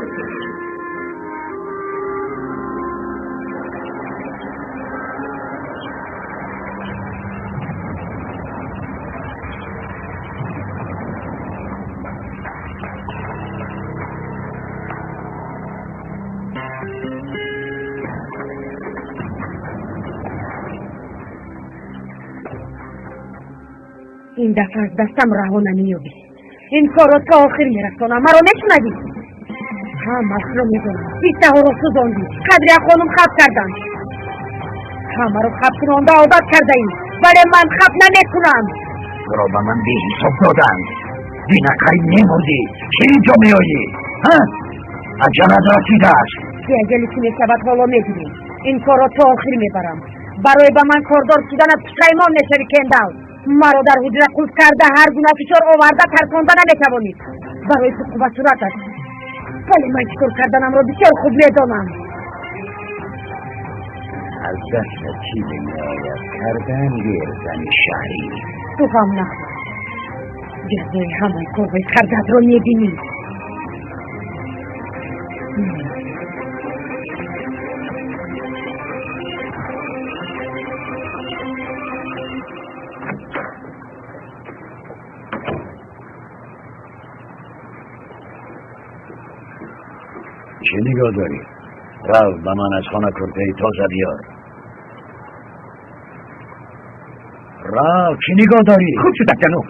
Ин дафъа аз дастам раҳо намеёбӣ. Ин корро то охир мерасонам. Маро мешунавӣ? Ҳамаашро медонам. Пистаҳоро сӯзондӣ, Қадрия хонум хаб карданд. Ҳамаро хаб кунонда одат кардаӣ, вале ман хаб намекунам. Туро ба ман беҳисоб доданд. Дина қариб мемурдӣ. Чӣ инҷо меоӣ? Ҳа? Аҷалат расидааст. Ки аҷали чӣ мешавад, ҳоло мебинем. Ин корро то охир мебарам. Барои ба ман кордор шуданат пушаймон мешавӣ, Кендал. Маро дар ҳуҷра қулф карда, ҳар гуна фишор оварда тарсонда наметавонӣ. Барои ту хуб сурат аст, вале ман чӣ кор карданамро бисёр хуб медонам. Аз дастат чизе меояд кардан, гир зани шаҳрӣ. Ту ғам нахӯр, ҷазои ҳамаи корҳои кардаатро мебинӣ. Чӣ нигоҳ дорӣ? Рав, ба ман аз хона куртаи тоза биёр. Рав, чӣ нигоҳ дорӣ? Хуб шуда, ҷаноб.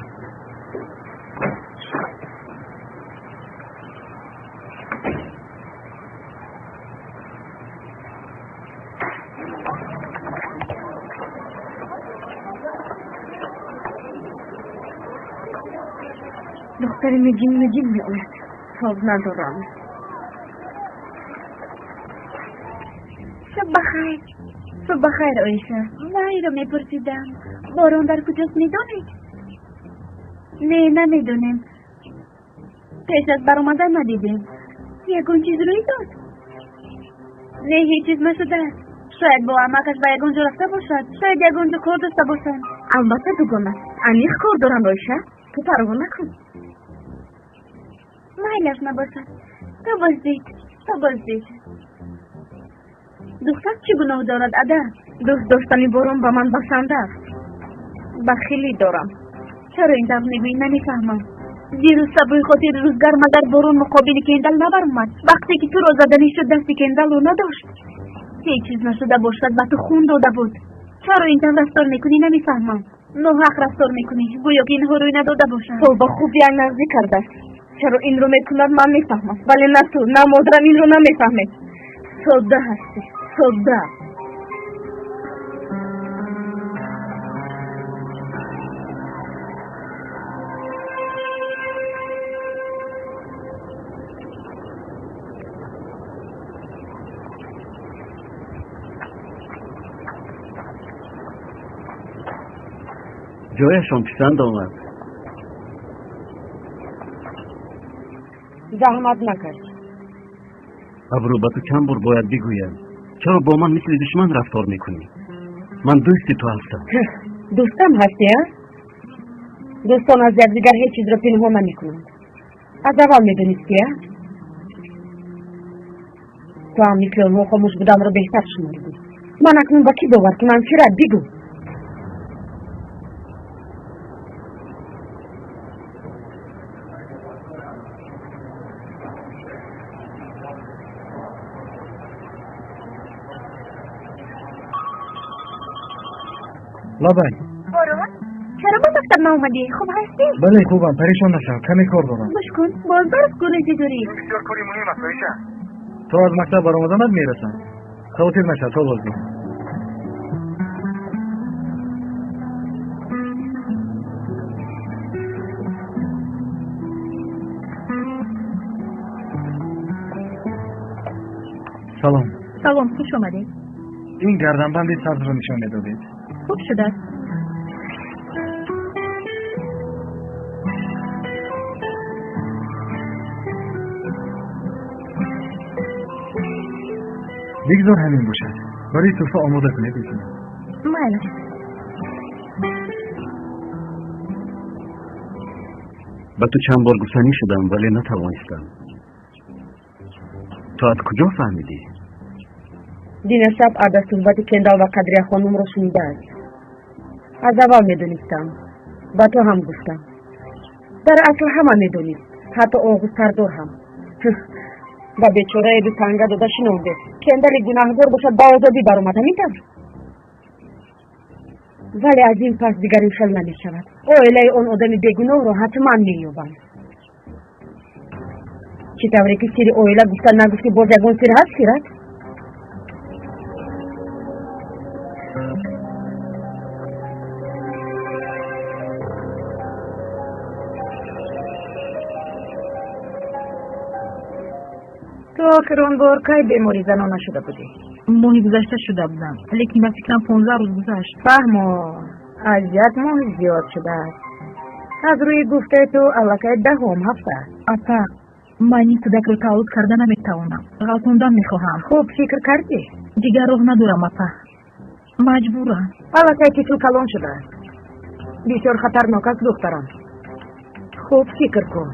Духтари мегин мегин меояд. Тоб надорам. Субҳ бахайр. Субҳ бахайр, Оиша. Вайро мепурсидам. Борон дар куҷост, медонед? Не, намедонем. Пеш аз баромадан надидем. Ягон чиз рӯй дод? Не, ҳеҷ чиз нашудааст. Шояд бо амакаш ба ягон ҷо рафта бошад. Шояд ягон ҷо кор дошта бошанд. Албатта, дугона. Аниқ кор доранд, Оиша. Ту парво накун. Майлаш набошад. То боздид, то боздид. Духтар чӣ гуноҳ дорад, ада? Дӯст доштани борон ба ман басанда аст. Бахилӣ дорам. Чаро ин тавр мегӯӣ, намефаҳмам. Дирӯз сабои хотири рӯзгар магар борон муқобили Кендал набаромад? Вақте ки туро заданӣ шуд, дасти Кендалро надошт. Ҳеҷ чиз нашуда бошад, ба ту хун дода буд. Чаро ин тавр рафтор мекунӣ, намефаҳмам. Ноҳақ рафтор мекунӣ, гӯё ки инҳо рӯй надода бошанд. То ба хуб як наздик кардааст. Чаро инро мекунад, ман мефаҳмам, вале на ту, на модарам инро намефаҳмед. Содда ҳастӣ, содда. Ҷояшон писанд омад. Заҳмат накард. Абрӯ, ба ту чанд бор бояд бигӯям, чаро бо ман мисли душман рафтор мекунӣ? Ман дӯсти ту ҳастам. Дӯстам ҳастӣ, а? Дӯстон аз якдигар ҳеҷ чизро пинҳон намекунанд. Аз аввал медонистӣ, а? Ту ҳам мисли онҳо хомӯш буданро беҳтар шумордӣ. Ман акнун ба кӣ бовар кунам, Фират, бигӯ. Лабай. Борон, чаро ба мактаб наомадӣ? Хуб ҳастӣ? Бале, хубам, парешон нашав, каме кор дорам. Гӯш кун, боз барф гурезӣ дорӣ. Бисёр кори муҳим аст, Оиша. То аз мактаб баромаданат мерасам. Хавотир нашав, то боздид. Салом. Салом, хуш омадед. Ин гарданбанди сабзро нишон медодед. Хуб шудааст. Бигзор ҳамин бошад. Барои тӯҳфа омода кунед, илтимос. Майлаш. Ба ту чанд бор гуфтанӣ шудам, вале натавонистам. Ту аз куҷо фаҳмидӣ? Дина шаб ада суҳбати Кендал ва Қадрия хонумро шунидааст. Аз аввал медонистам. Ба ту ҳам гуфтам. Дар асл ҳама медонист, ҳатто Оғуз сардор ҳам. Ба бечорае ду танга дода шинонде. Кендали гунаҳгор бошад, ба озодӣ баромад, ҳамин тавр? Вале аз ин пас дигар ин хел намешавад. Оилаи он одами бегуноҳро ҳатман меёбам. Чӣ тавре ки сири оила гуфта нагуфтӣ, боз ягон сир ҳаст, Фират? Ту охир он бор кай бемори занона шуда будӣ? Моҳи гузашта шуда будам, лекин ба фикрам 15 рӯз гузашт. Фаҳмо, аз як моҳ зиёд шудааст. Аз рӯи гуфтаи ту аллакай даҳум ҳафта аст. Апа, ман ин кӯдакро таваллуд карда наметавонам, ғалтондан мехоҳам. Хуб фикр кардӣ? Дигар роҳ надорам, апа, маҷбурам. Аллакай тифл калон шудааст. Бисёр хатарнок аст, духтарам. Хуб фикр кун.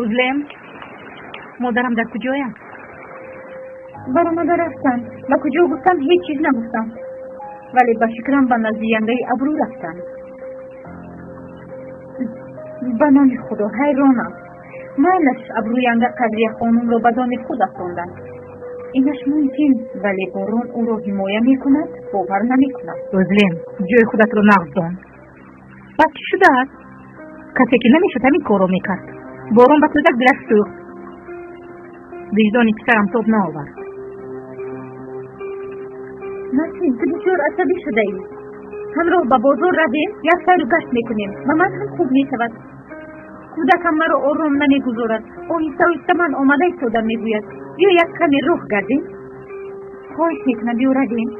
Узлем, модарам дар куҷоянд? Баромада рафтанд. Ба куҷо гуфтам, ҳеҷ чиз нагуфтам, вале ба фикрам ба назди янгаи Абрӯ рафтанд. Ба номи Худо, ҳайронам. Майлаш, Абрӯ янга Қадрия хонумро ба доми худ афтонданд, инаш мумкин, вале Борон ӯро ҳимоя мекунад, бовар намекунам. Узлем, ҷои худатро нағз дон. Баъд чӣ шудааст? Касе ки намешуд, ҳамин корро мекард. Борон ба кӯдак дилаш сӯхт. Виҷдони писарам тоб наовард. Насрин, ту бисёр асабӣ шудаӣ. Ҳамроҳ ба бозор равем, як сайру гашт мекунем, ба ман ҳам хуб мешавад. Кӯдакам маро ором намегузорад. Оҳиста оҳиста ман омада истодам, мегӯяд. Биё як каме роҳ гардем. Хоҳиш мекунам, биё равем.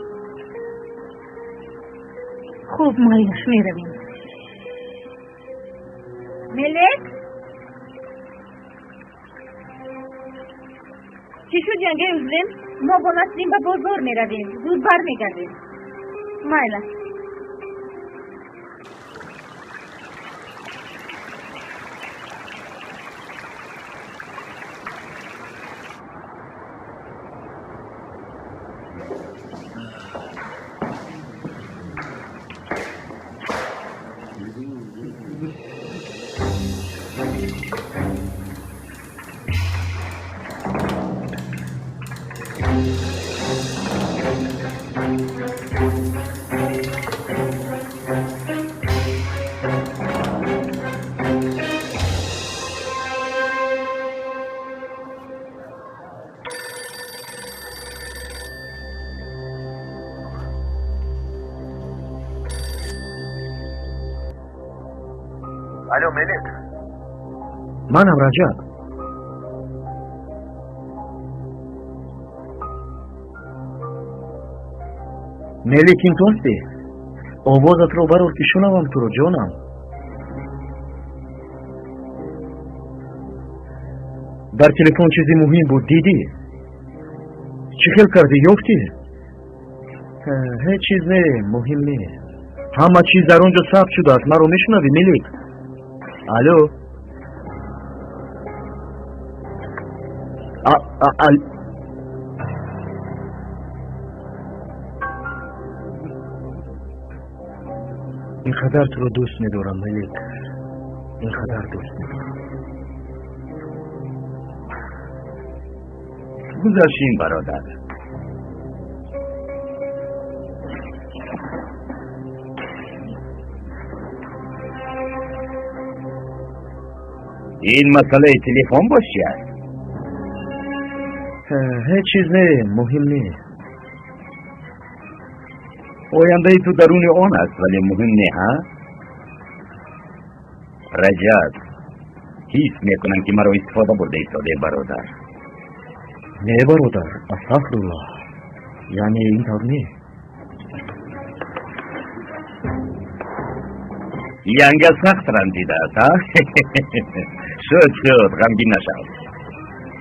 Хуб, майлаш, меравем. Мелек, чӣ шуд, янгаи Узлем? Мо бо Насрин ба бозор меравем, зуд бармегардем. Майлаш. Алло, Мелек. Манам Раҷаб. Мелик, ин ту ҳастӣ? Овозатро барор, ки шунавам туро, ҷонам. Дар телефон чизи муҳим буд, дидӣ? Чӣ хел кардӣ, ёфтӣ? Ҳеҷ чиз не, муҳим не. Ҳама чиз дар он ҷо сабт шудааст. Маро мешунавӣ, Мелик? Алло. Ин қадар туро дӯст медорам, Мелик. Ин қадар дӯст медорам. Гузашин, бародар. Ин масъалаи телефон боз чи аст? Ҳеҷ чиз не, муҳим не. Ояндаи ту даруни он аст, вале муҳим не, ҳа? Раҷаб, ҳис мекунам, ки маро истифода бурда истодаи, бародар. Не, бародар, астағфируллоҳ. Яъне ин тавр не. Янга сахт ранҷидааст, а? Шуд, шуд, ғамгин нашав.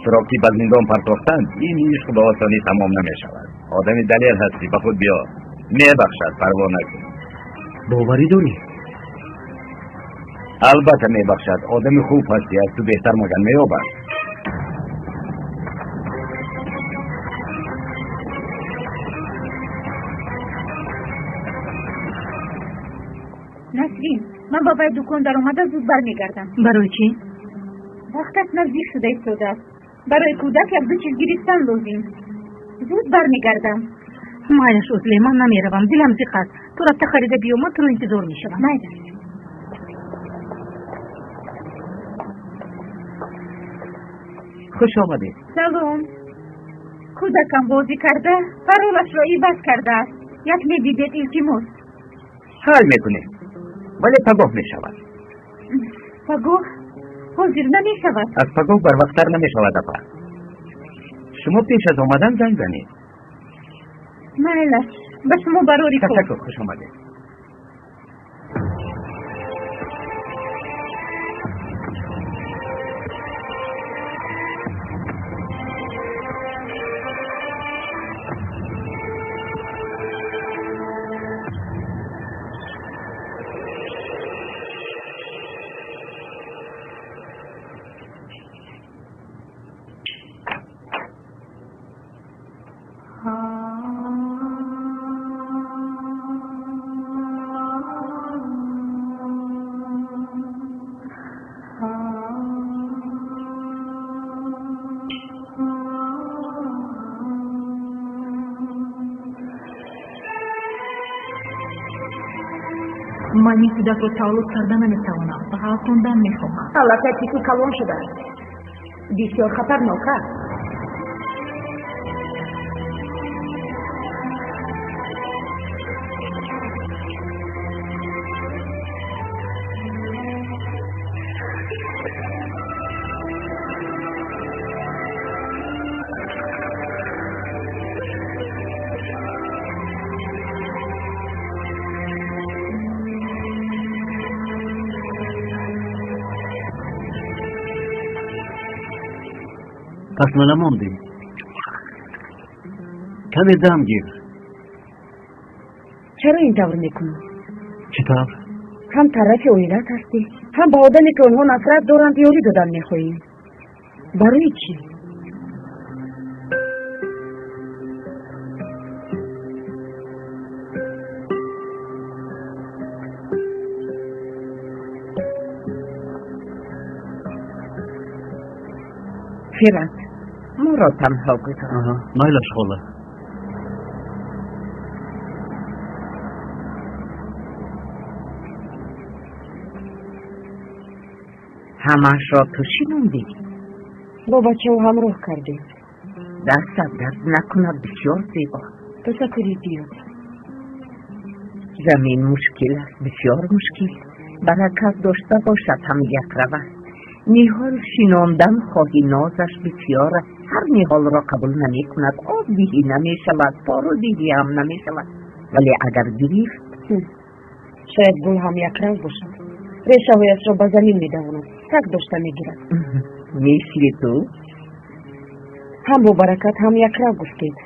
Туро ки ба зиндон партохтанд, ин ишқ ба осонӣ тамом намешавад. Одами далер ҳастӣ, ба худ биё. Мебахшад, парво накун. Боварӣ дорӣ? Албатта мебахшад. Одами хуб ҳастӣ, аз ту беҳтар магар меёбад. Насрин, ман ба вай дукон даромада зуд бармегардам. Барои чӣ? Вақташ наздик шуда истодааст. Барои кӯдак як-ду чиз гирифтан лозим. Зуд бармегардам. Майлаш, Узле, ман намеравам, дилам зиқ аст. Ту рафта харида биё, ман туро интизор мешавам. Майлаш. Хуш омадед. Салом. Кӯдакам бозӣ карда, паролашро иваз кардааст. Як медидед, илтимос. Ҳал мекунем, вале пагоҳ мешавад. Пагоҳ? Ҳозир намешавад. Аз пагоҳ барвақттар намешавад, апа. Шумо пеш аз омадан занг занед. Майлаш, ба шумо барори кор. Ташаккур, хуш омадед. Ман ин кӯдакро таваллуд карда наметавонам, ғалтондан мехоҳам. Аллакай тифл калон шудааст. Бисёр хатарнок аст. Пас мана мондӣ. Каме дам гир. Чаро ин тавр мекунӣ? Чӣ тавр? Ҳам тарафи оилат ҳастӣ, ҳам ба одаме, ки онҳо нафрат доранд, ёрӣ додан мехоҳӣ. Барои чӣ? Фират, моро танҳо гузор. Майлаш, хола. Ҳамаашро ту шинондӣ? Бо бачаҳо ҳамроҳ кардем. Дастат дард накунад, бисёр зебо. Ташаккури зиёд. Замин мушкил аст, бисёр мушкил. Баракат дошта бошад, ҳам якрав аст. Ниҳол шинондан хоҳи нозаш бисёр аст. Ҳар ниҳолро қабул намекунад, об диҳӣ намешавад, пору диҳӣ ҳам намешавад. Вале агар гирифт, шояд гул ҳам якрав бошад. Решаҳояшро ба замин медавонад, так дошта мегирад. Мисли ту? Ҳам бо баракат, ҳам якрав гуфтед.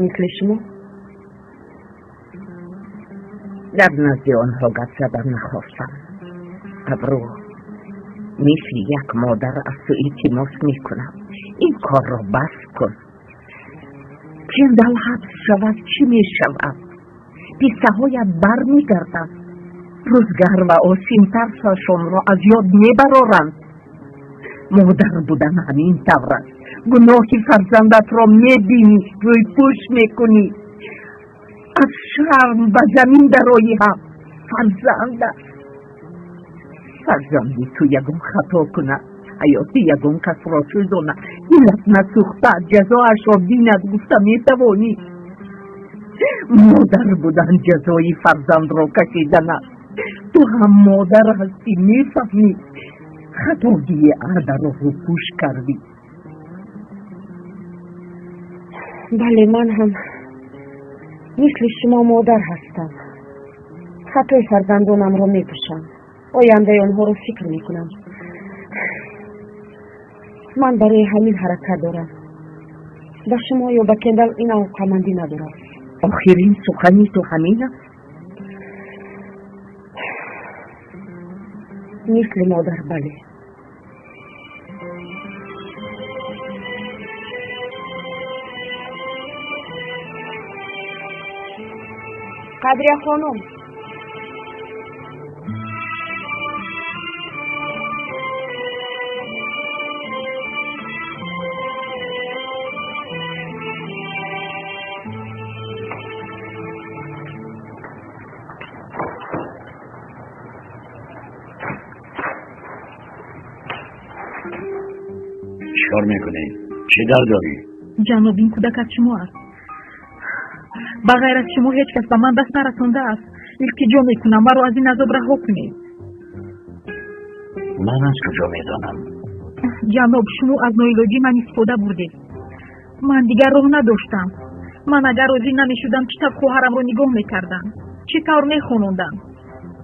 Мисли шумо? Дар назди онҳо гап задан нахостам. Абрӯ, мисли як модар аз ту илтимос мекунам. Ин корро бас кун. Кендал ҳабс шавад, чӣ мешавад? Пистаҳоят бармегарданд. Рӯзгар ва Осим тарсашонро аз ёд мебароранд. Модар будан ҳамин тавр аст. Гуноҳи фарзандатро мебинӣ, рӯйпӯш мекунӣ. Аз шарм ба замин дароӣ ҳам. Фарзанд аст. Фарзанди ту ягон хато кунад, ҳаёти ягон касро сӯзонад, дилат насӯхта, ҷазоашро бинад, гуфта метавонӣ. Модар будан ҷазои фарзандро кашидан аст. Ту ҳам модар ҳастӣ, мефаҳмӣ. Хатогии Адаро рӯпӯш кардӣ. Бале, ман ҳам мисли шумо модар ҳастам. Хатои фарзандонамро мепӯшам, ояндаи онҳоро фикр мекунам. Ман барои ҳамин ҳаракат дорам. Ба шумо ё ба Кендал ин алоқамандӣ надорам. Охирин сухани ту ҳамин аст? Мисли модар, бале. Қадрия хонум, чикор мекунӣ? Чӣ дард дорӣ? Ҷаноб, ин кӯдак аз шумо аст. Ба ғайр аз шумо ҳеҷ кас ба ман даст нарасондааст. Илтиҷо мекунам, маро аз ин азоб раҳо кунед. Ман аз куҷо медонам? Ҷаноб, шумо аз ноилоҷии ман истифода бурдед. Ман дигар роҳ надоштам. Ман агар розӣ намешудам, чӣ тавр хоҳарамро нигоҳ мекардам? Чӣ тавр мехонондам?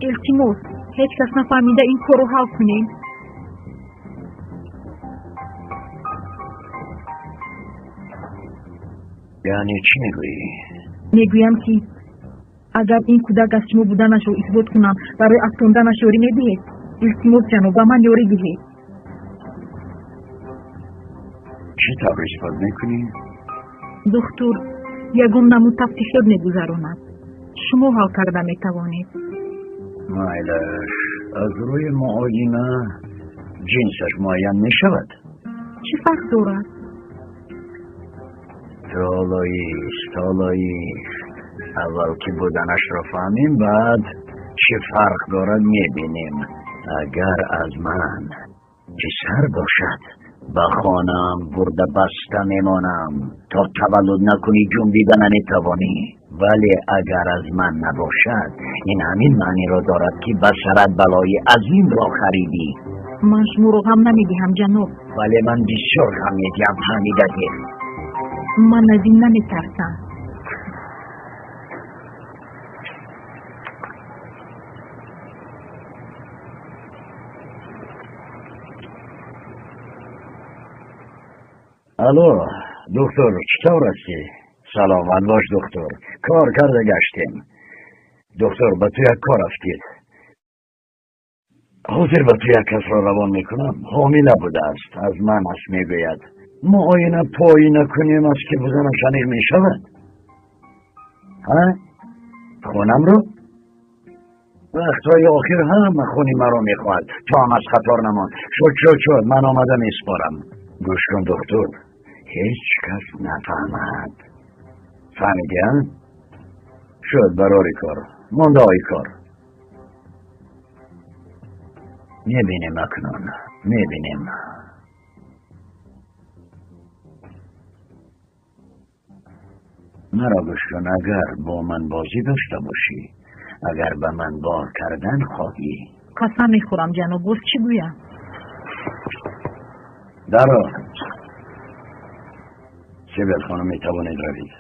Илтимос, ҳеҷ кас нафаҳмида ин корро ҳал кунед. Яъне чӣ мегӯӣ? Мегӯям, ки агар ин кӯдак аз шумо буданашро исбот кунам, барои афтонданаш ёрӣ медиҳед? Илтимос, ҷаноб, ба ман ёрӣ диҳед. Чӣ тавр исбот мекунӣ? Духтур ягон намуд тафтишот мегузаронад. Шумо ҳал карда метавонед. Майлаш, аз рӯи муоина ҷинсаш муайян мешавад. Чӣ фарқ дорад? Толоист, толоист. Аввал ки буданашро фаҳмем, баъд чӣ фарқ дорад мебинем. Агар аз ман писар бошад, ба хонаам бурда баста мемонам. То таваллуд накунӣ ҷунбида наметавонӣ. Вале агар аз ман набошад, ин ҳамин маъниро дорад, ки ба сарат балои азимро харидӣ. Ман шуморо ғам намедиҳам, ҷаноб. Вале ман бисёр ғам медиҳам, фаҳмида гир. Ман аз ин наметарсам. Алло, доктор, чӣ тавр ҳастӣ? Саломат бош, доктор. Кор карда гаштем. Доктор, ба ту як кор афтид. Ҳозир ба ту як касро равон мекунам. Ҳомила будааст, аз ман аст, мегӯяд. Муоина поина кунем, аз ки буданаш аниқ мешавад. Ҳа? Хонамро? Вақтҳои охир ҳама хуни маро мехоҳад. То ҳам аз хатор намон. Шуд, шуд, шуд, ман омада месупорам. Гӯш кун, доктор, ҳеҷ кас нафаҳмад. Фаҳмидӣ, а? Шуд, барори кор. Мондаои кор. Мебинем акнун, мебинем. Маро гӯш кун, агар бо ман бозӣ дошта бошӣ, агар ба ман бор кардан хоҳӣ. Қасам мехӯрам, ҷаноб, боз чӣ гӯям? Даро. Сибил хонум, метавонед равед.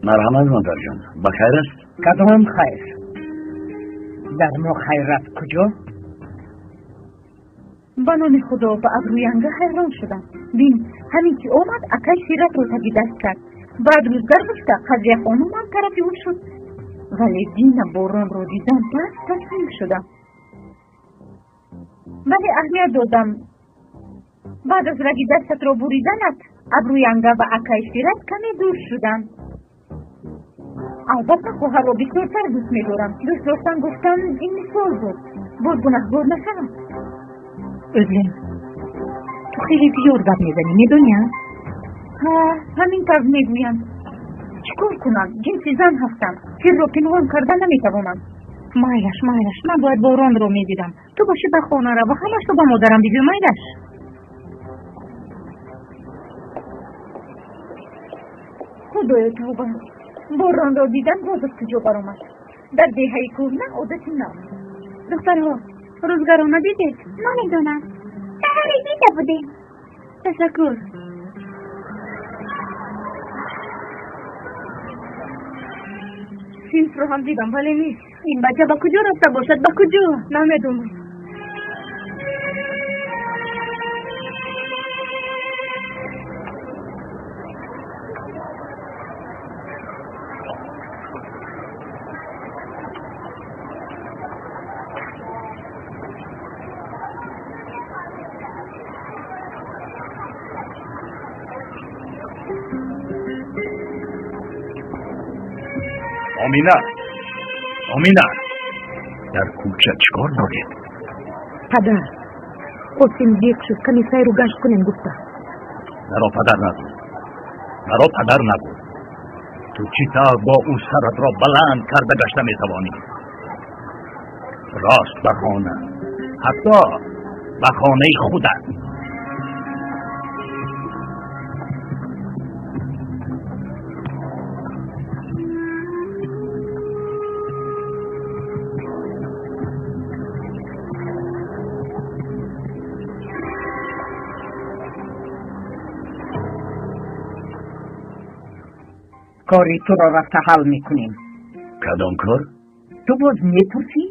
Марҳамат, модарҷон, ба хайр аст? Кадом хайр? Дар мо хайрат куҷо? Ба номи Худо, ба Абрӯянга ҳайрон шудам. Бин, ҳамин ки омад, акай Сиратро таги даст кард. Баъд рӯзгар гуфта, Қадрия хонум ҳам тарафи ӯ шуд. Вале дина боронро дидам, пас таслим шудам. Вале аҳамият додам. Баъд аз раги дастатро буриданат, Абрӯянга ва акай Сират каме дур шуданд. Албатта хоҳарро бисёртар дӯст медорам. Дӯст доштан гуфтан ин мисол буд. Боз гунаҳгор нашавам. Ӯзлем, ту хеле зиёд гап мезанӣ, медонӣ, а? Ҳа, ҳамин тавр мегӯянд. Чӣ кор кунам? Ҷинси зан ҳастам. Сирро пинҳон карда наметавонам. Майлаш, майлаш, ман бояд боронро медидам. Ту бошӣ ба хона рав ва ҳамашро ба модарам бигӯ, майлаш. Худоё тавба, боронро дидан боз аз куҷо баромад? Дар деҳаи кӯҳна одати нав. Духтарҳо, рӯзгаро надидед? Намедонам. Саҳаре дида будем. Ташаккур. Синфро ҳам дидам, вале нест. Ин бача ба куҷо рафта бошад? Ба куҷо? Намедонам. Омина, Омина, дар кӯча чӣ кор доред? Падар, Қосим зиқ шуд, каме сайру гашт кунем гуфта. Маро падар набуд, маро падар набуд. Ту чӣ тавр бо ӯ саратро баланд карда гашта метавонӣ? Рост ба хона, ҳатто ба хонаи худат. Кори туро рафта ҳал мекунем. Кадом кор? Ту боз мепурсӣ?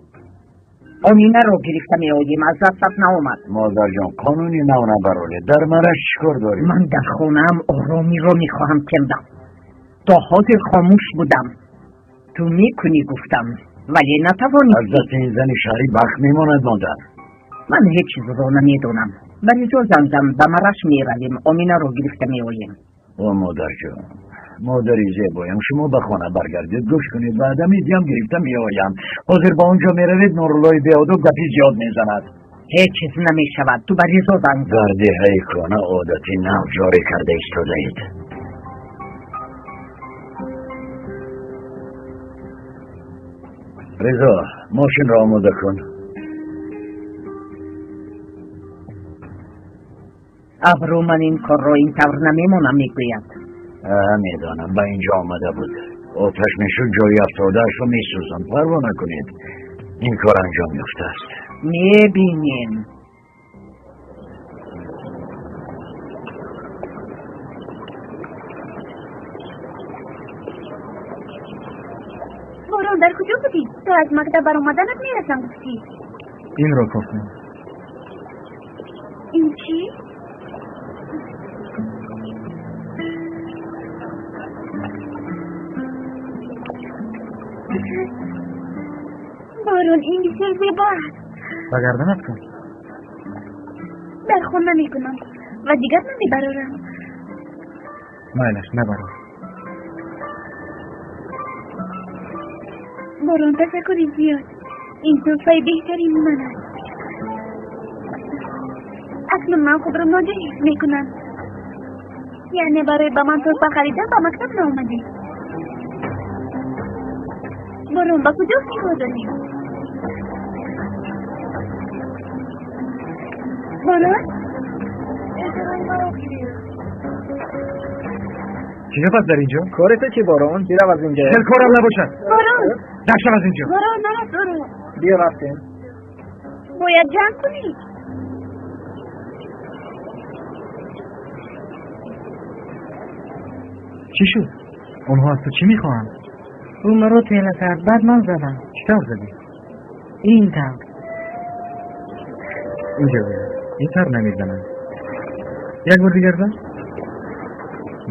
Оминаро гирифта меоем, аз дастат наомад. Модарҷон, қонуни нав набаролед. Дар мараш чӣ кор дорӣ? Ман дар хонаам оромиро мехоҳам, Кендал. То ҳозир хомӯш будам. Ту мекунӣ гуфтам, вале натавонистӣ. Аз дасти ин зани шаҳрӣ бахт мемонад, модар. Ман ҳеҷ чизро намедонам. Ба Ризо занг зан, ба Мараш меравем, Оминаро гирифта меоем. О, модарҷон, модари зебоям, шумо ба хона баргардед, гӯш кунед, баъда медиҳам гирифта меоям. Ҳозир ба он ҷо меравед, Нуруллои беодоб гапи зиёд мезанад. Ҳеҷ чиз намешавад, ту ба Ризо занг зан. Дар деҳаи кона одати нав ҷорӣ карда истодаед. Ризо, мошинро омода кун. Абрӯ ман ин корро ин тавр намемонам, мегӯяд. Медонам, ба инҷо омада буд. Оташ мешуд, ҷои афтодаашро месӯзонд. Парво накунед, ин кор анҷом ёфтааст. Мебинем. Борон, дар куҷо будӣ? То аз мактаб баромаданат мерасам гуфтӣ. Инро кофтем. Ин чӣ? Борон, ин бисёр зебо аст. Ба гарданат кун. Дар хона мекунам ва дигар намебарорам. Майлаш, набарор. Борон, ташаккури зиёд. Ин тӯҳфаи беҳтарини ман аст. Акнун ман худро ноҷо ҳис мекунам. Яъне барои ба ман тӯҳфа харидан ба мактаб наомадӣ? Борон, ба куҷо фикр дорӣ? Борон? Чӣ гап аст дар инҷо? Кори ту чӣ, Борон? Бирав аз инҷо. Хел корам набошад. Борон! Даштам аз инҷо. Борон, нарав, Борон. Биё рафтем. Бояд ҷанг кунӣ. Чӣ шуд? Онҳо аз ту чӣ мехоҳанд? Ӯ маро тела кард, баъд ман задам. Чӣ тавр задӣ? Ин тавр. Инҷо биё. Ин тавр намезанам. Як бор дигар зан.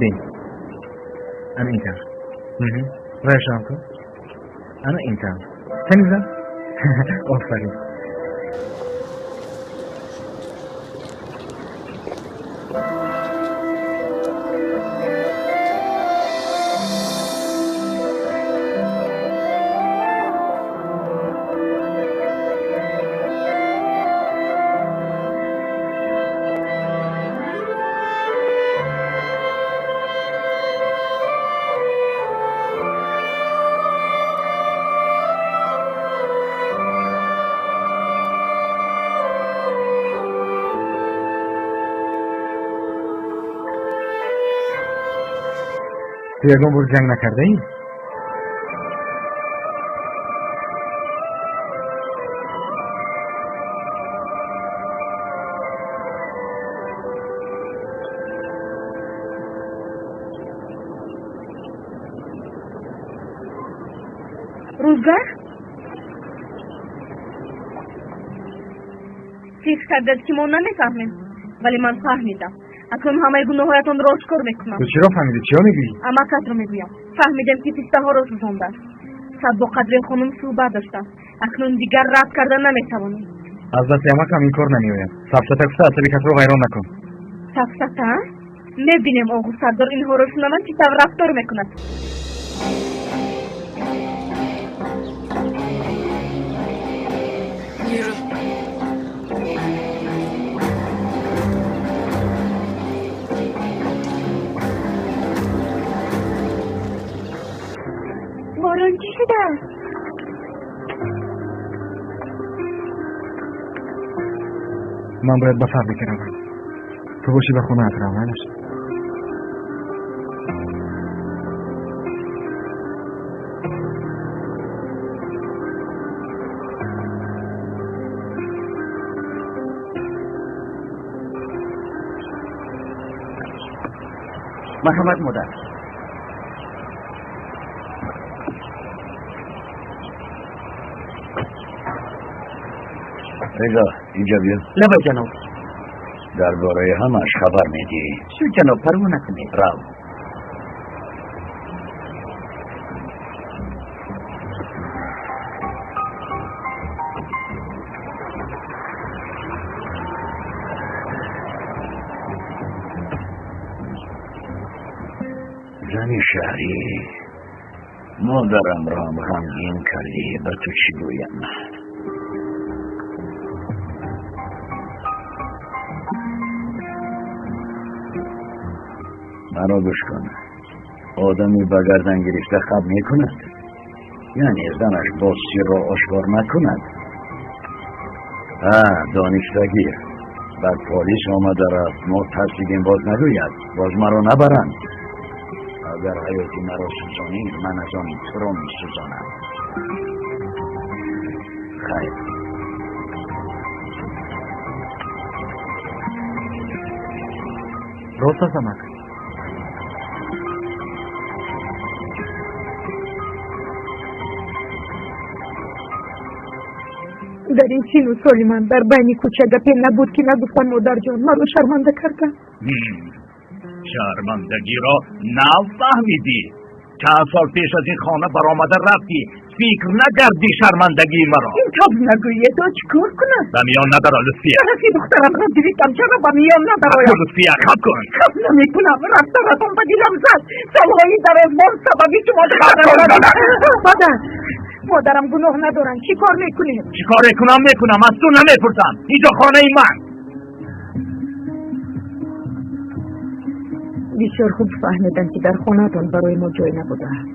Бин. Ана ин тавр. Райшам кун. Ана ин тавр. Кани зан. Офарин. Ту ягон бор ҷанг накардаӣ? Рӯзгар? Фикр кардед, ки мо намефаҳмем, вале ман фаҳмидам. Акнун ҳамаи гуноҳҳоятонро ошкор мекунам. Ту чиро фаҳмидӣ? Чиро мегӯӣ? Амакатро мегӯям. Фаҳмидем, ки пистаҳоро сӯзондааст. Сад бо Қадрия хонум суҳбат доштам. Акнун дигар рад карда наметавонем. Аз дасти амакам ин кор намеояд. Сафсата гуфта асаби касро вайрон накун. Сафсата? Мебинем оғу сардор инҳоро шунаванд чӣ тавр рафтор мекунад. Yürü. Борон чӣ шудааст? Ман бояд ба фабрика равам. Ту бошӣ ба хонаат рав, майлаш? Марҳамат, модар. Реза, инҷа биё. Лабай, ҷаноб. Дар бораи ҳамааш хабар медиҳӣ. Шуд, ҷаноб, парво накунед. Рав. Зани шаҳрӣ, модарамро ҳам ғамгин кардӣ. Ба ту чӣ гӯям? Маро гӯш кун. Одами ба гардан гирифта хаб мекунад, яъне занаш боз сирро ошкор накунад. А донистагир. Баъд полис омада рафт. Мо тарсидем, боз нагӯяд, боз маро набаранд. Агар ҳаёти маро сӯзонӣ, ман аз они туро месӯзонам. Хайр. Рост аст, амак. Дар ин сину соли ман дар байни кӯча гапе набуд, ки нагуфтам модарҷон, маро шарманда карданд. Шармандагиро нав фаҳмидӣ. Чанд сол пеш аз ин хона баромада рафтӣ. Фикр накардӣ шармандагии маро. Ин тавр нагӯед, о чӣ кор кунам? Ба миён надаро, Лутфия. Шарафи духтарамро гирифтам, чаро ба миён надароям? Лутфия, хаб кун. Хаб намекунам, рафторатон ба дилам зад. Солҳои дарозбон сабаби шумо духтарамро. Падар, модарам гуноҳ надоранд. Чӣ кор мекунед? Чӣ кор мекунам, мекунам, аз ту намепурсам. Инҷо хонаи ман. Бисёр хуб фаҳмидам, ки дар хонаатон барои мо ҷой набудааст.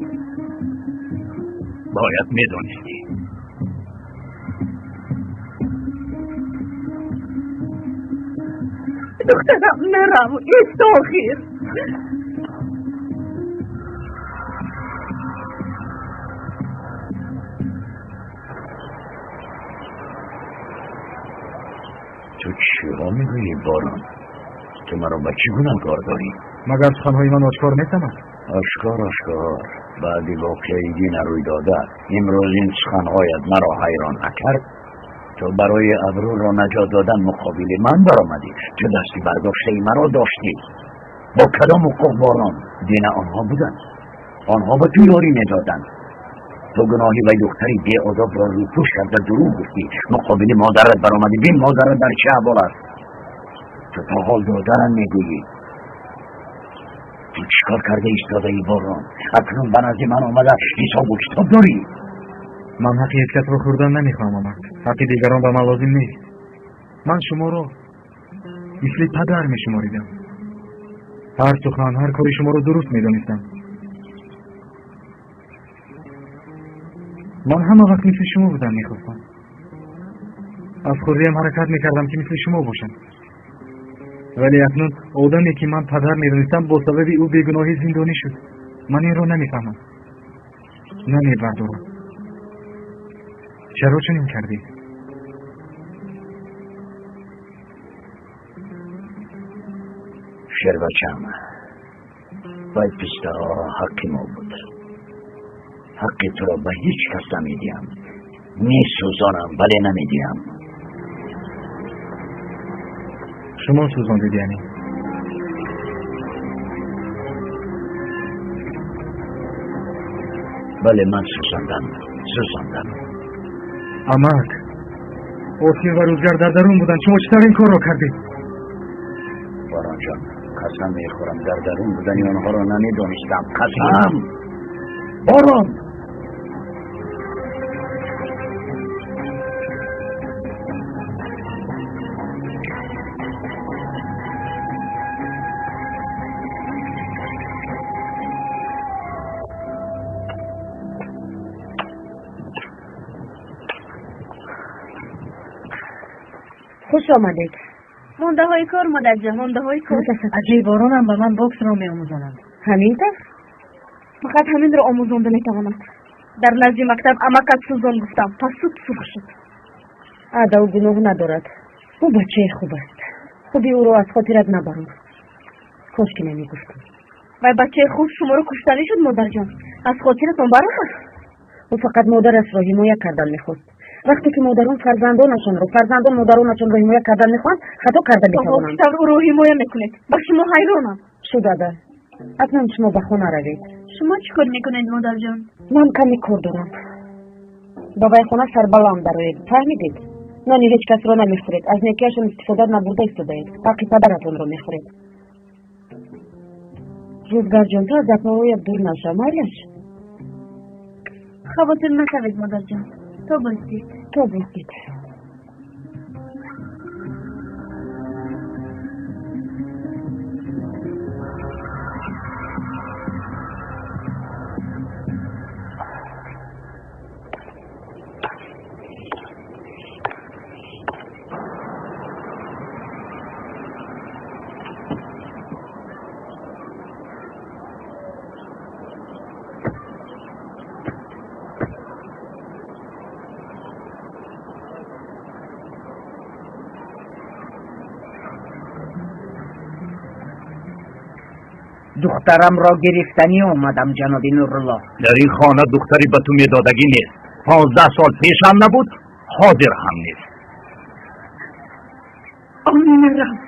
Бояд медонистӣ. Духтарам, нарав, ист охир. Ту чиҳо мегӯӣ, Борон? Ту маро ба чӣ гунаҳкор дорӣ? Магар суханҳои ман ошкор нестамад? Ошкор, ошкор. Баъди воқеаи дина рӯй дода, имрӯз ин суханҳоят маро ҳайрон накард. Ту барои абрӯро наҷот додан муқобили ман баромадӣ. Ту дасти бардоштаи маро доштӣ. Бо кадом ҳуқуқ, Борон? Дина онҳо буданд. Онҳо ба ту ёрӣ медоданд. Ту гуноҳи вай духтари беодобро рӯпӯш карда дурӯғ гуфтӣ. Муқобили модарат баромадӣ. Бин, модарат дар чӣ аҳвол аст. Ту то ҳол додарам мегӯӣ. Ту чӣ кор карда истодаӣ, Борон? Акнун ба назди ман омада ҳисобу китоб дорӣ. Ман ҳаққи ҳеҷ касро хӯрдан намехоҳам, амак. Ҳаққи дигарон ба ман лозим нест. Ман шуморо мисли падар мешуморидам. Ҳар сухан, ҳар кори шуморо дуруст медонистам. Ман ҳама вақт мисли шумо будан мехостам. Аз хурдиам ҳаракат мекардам, ки мисли шумо бошам. Вале акнун одаме, ки ман падар медонистам, бо сабаби ӯ бегуноҳӣ зиндонӣ шуд. Ман инро намефаҳмам, намебардорам. Чаро чунин кардӣ? Шербачам, вай пистаҳо ҳаққи мо буд. Ҳаққи туро ба ҳеҷ кас намедиҳам. Месӯзонам, вале намедиҳам. Шумо сӯзондед яъне? Бале, ман сӯзондам, сӯзондам. Амак, Осим ва Рӯзгар дар дарун буданд. Шумо чӣ тавр ин корро кардед? Боронҷон, қасам мехӯрам, дар дарун будани онҳоро намедонистам. Қасам! Борон! Хуш омадед. Мондаҳои кор, модарҷон, мондаҳои кор. Аҷои боронам ба ман боксро меомӯзонанд. Ҳамин тавр? Фақат ҳаминро омӯзонда метавонад. Дар назди мактаб амакат сӯзон гуфтам, пас суд сурх шуд. Ада, ӯ гуноҳ надорад. Ӯ бачаи хуб аст. Хуби ӯро аз хотират набарор. Кош ки намегуфтӣ. Вай бачаи хуб шуморо куштанӣ шуд, модарҷон. Аз хотиратон баромад? Ӯ фақат модарашро ҳимоя кардан мехост. Вақте ки модарон фарзандонашонро, фарзандон модаронашонро ҳимоя кардан мехоҳанд, хато карда метавонанд. Чӣ тавр ӯро ҳимоя мекунед? Ба шумо ҳайронам. Шуд, ада. Акнун шумо ба хона равед. Шумо чӣ кор мекунед, модарҷон? Ман каме кор дорам. Ба вайхона сарбаланд дароед, фаҳмидед? Нони ҳеҷ касро намехӯред, аз некиашон истифода набурда истодаед. Ҳаққи падаратонро мехӯред. Рӯзгарҷон, ту аз гапҳоят дур нашав, майлаш? Хавотир нашавед, модарҷон. То боздид. То боздид. Духтарамро гирифтанӣ омадам, ҷаноби Нуруллоҳ. Дар ин хона духтаре ба ту медодагӣ нест. 15 сол пеш ҳам набуд, ҳозир ҳам нест. Омина рафт.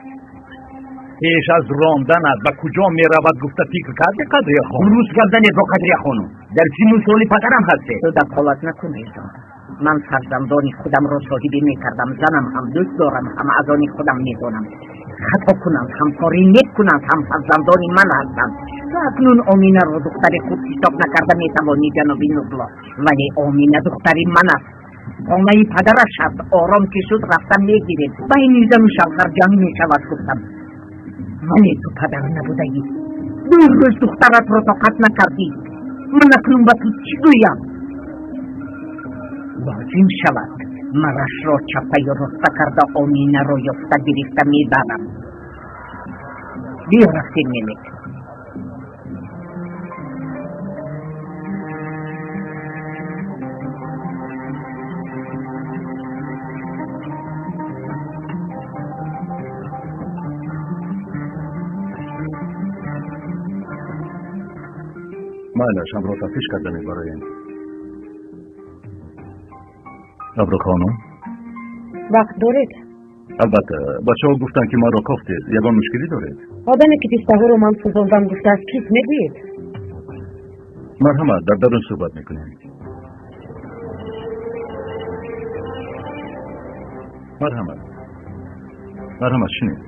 Пеш аз ронданат ба куҷо меравад гуфта фикр кардӣ, Қадрия хонум? Дуруст гап бо Қадрия хонум. Дар сину соли падарам ҳастед. Ту дахолат накун, Ирзо. Ман фарзандони худамро соҳибӣ мекардам, занам ҳам дӯст дорам, ҳам аз они худам медонам. Хато кунанд, ҳамкорӣ мекунанд, ҳам фарзандони ман ҳастанд. Ту акнун Оминаро духтари худ ҳисоб накарда метавонӣ, ҷаноби Нуруллоҳ. Вале Омина духтари ман аст. Хонаи падараш аст. Ором ки шуд рафта мегирем. Байни зану шавҳар ҷанг мешавад, гуфтам. Вале ту падар набудаӣ. Ду рӯз духтаратро тоқат накардӣ. Ман акнун ба ту чӣ гӯям? Лозим шавад марашро чапаю роста карда Оминаро ёфта гирифта мебарам. Биё рафтем, Мемек. Майлаш, ҳамро тафтиш карда мебароем. Абру хонум, вақт доред? Албатта, бачаҳо гуфтанд ки маро кофтед. Ягон мушкилӣ доред? Одаме ки пистаҳоро ман сӯзондам гуфтааст, кист, мегӯед? Марҳамат, дар дарун суҳбат мекунем. Марҳамат, марҳамат, шинед.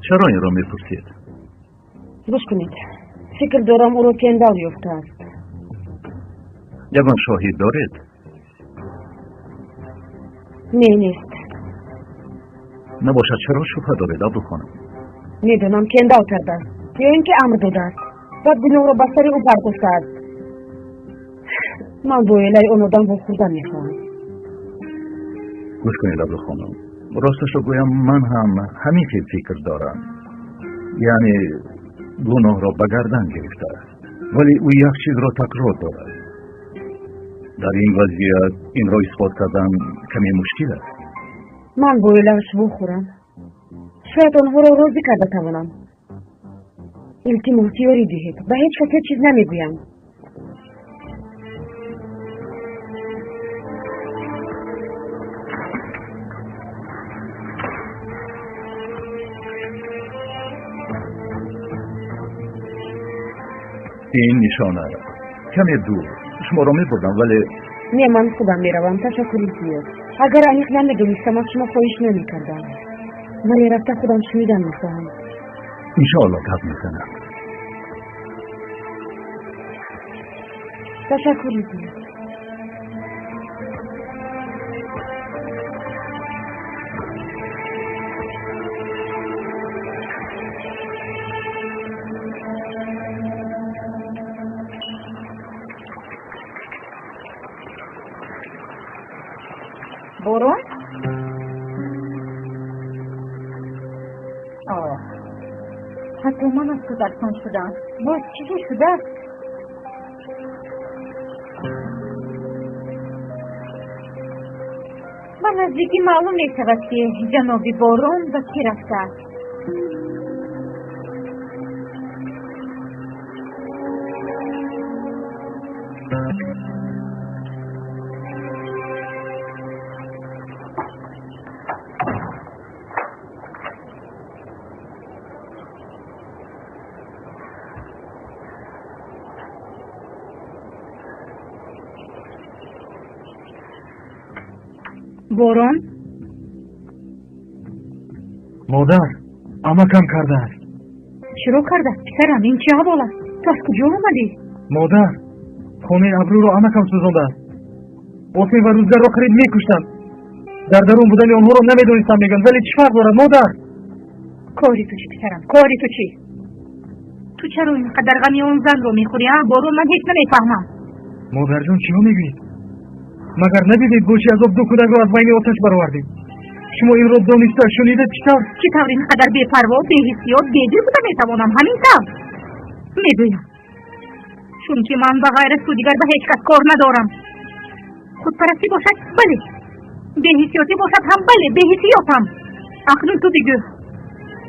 Чаро инро мепурсед? Гӯш кунед, фикр дорам ӯро Кендал ёфтааст. Ягон шоҳид доред? Не, нест. Набошад, чаро шубҳа доред, Абдухонум? Медонам, Кендал кардааст ё ин ки амр додааст. Баъд гуноҳро ба сари ӯ партофтааст. Ман бо оилаи он одам вохӯрдан мехоҳам. Гӯш кунед, Абдухонум, росташро гӯям, ман ҳам ҳамин хел фикр дорам. Яъне гуноҳро ба гардан гирифтааст, вале ӯ як чизро такрор дорад. Дар ин вазъият инро исбот кардан каме мушкил аст. Ман бо оилааш вохӯрам, шояд онҳоро розӣ карда тавонам. Илтимос, ёрӣ диҳед. Ба ҳеҷ кас ҳеҷ чиз намегӯям. Ин нишона каме дур. Шуморо мебурдам, вале не, ман худам меравам. Ташаккури зиёд. Агар аниқ намедонистам, аз шумо хоҳиш намекардам. Вале рафта худам шунидан мехоҳам. Иншоалло гап мезанам. Ташаккури зиёд. Борон? Ҳатто ман аз ту тарсон шудам. Боз чизе шудааст? Ба наздикӣ маълум мешавад, ки ҷаноби Борон ба кӣ рафтааст. Борон? Модар, амакам кардааст. Чиро кардааст, писарам? Ин чӣ аҳвол аст? Ту аз куҷо омадӣ? Модар, хонаи Абрӯро амакам сӯзондааст. Осин ва Рӯзгарро қариб мекуштанд. Дар дарун будани онҳоро намедонистам, мегӯянд. Вале чӣ фарқ дорад, модар? Кори ту чӣ, писарам? Кори ту чӣ? Ту чаро ин қадар ғами он занро мехӯрӣ, а? Борон, ман ҳеҷ намефаҳмам. Модарҷон, чиҳо мегӯед? Магар надидед бо чӣ азоб ду кӯдакро аз байни оташ баровардем? Шумо инро дониста, шунида чӣ тавр? Чӣ тавр ин қадар бепарво, беҳиссиёт, бедил буда метавонам? Ҳамин тавр мегӯям, чунки ман ба ғайр аз ту дигар ба ҳеҷ кас кор надорам. Худпарастӣ бошад, бале, беҳиссиётӣ бошад ҳам, бале, беҳиссиётам. Акнун ту бигӯ,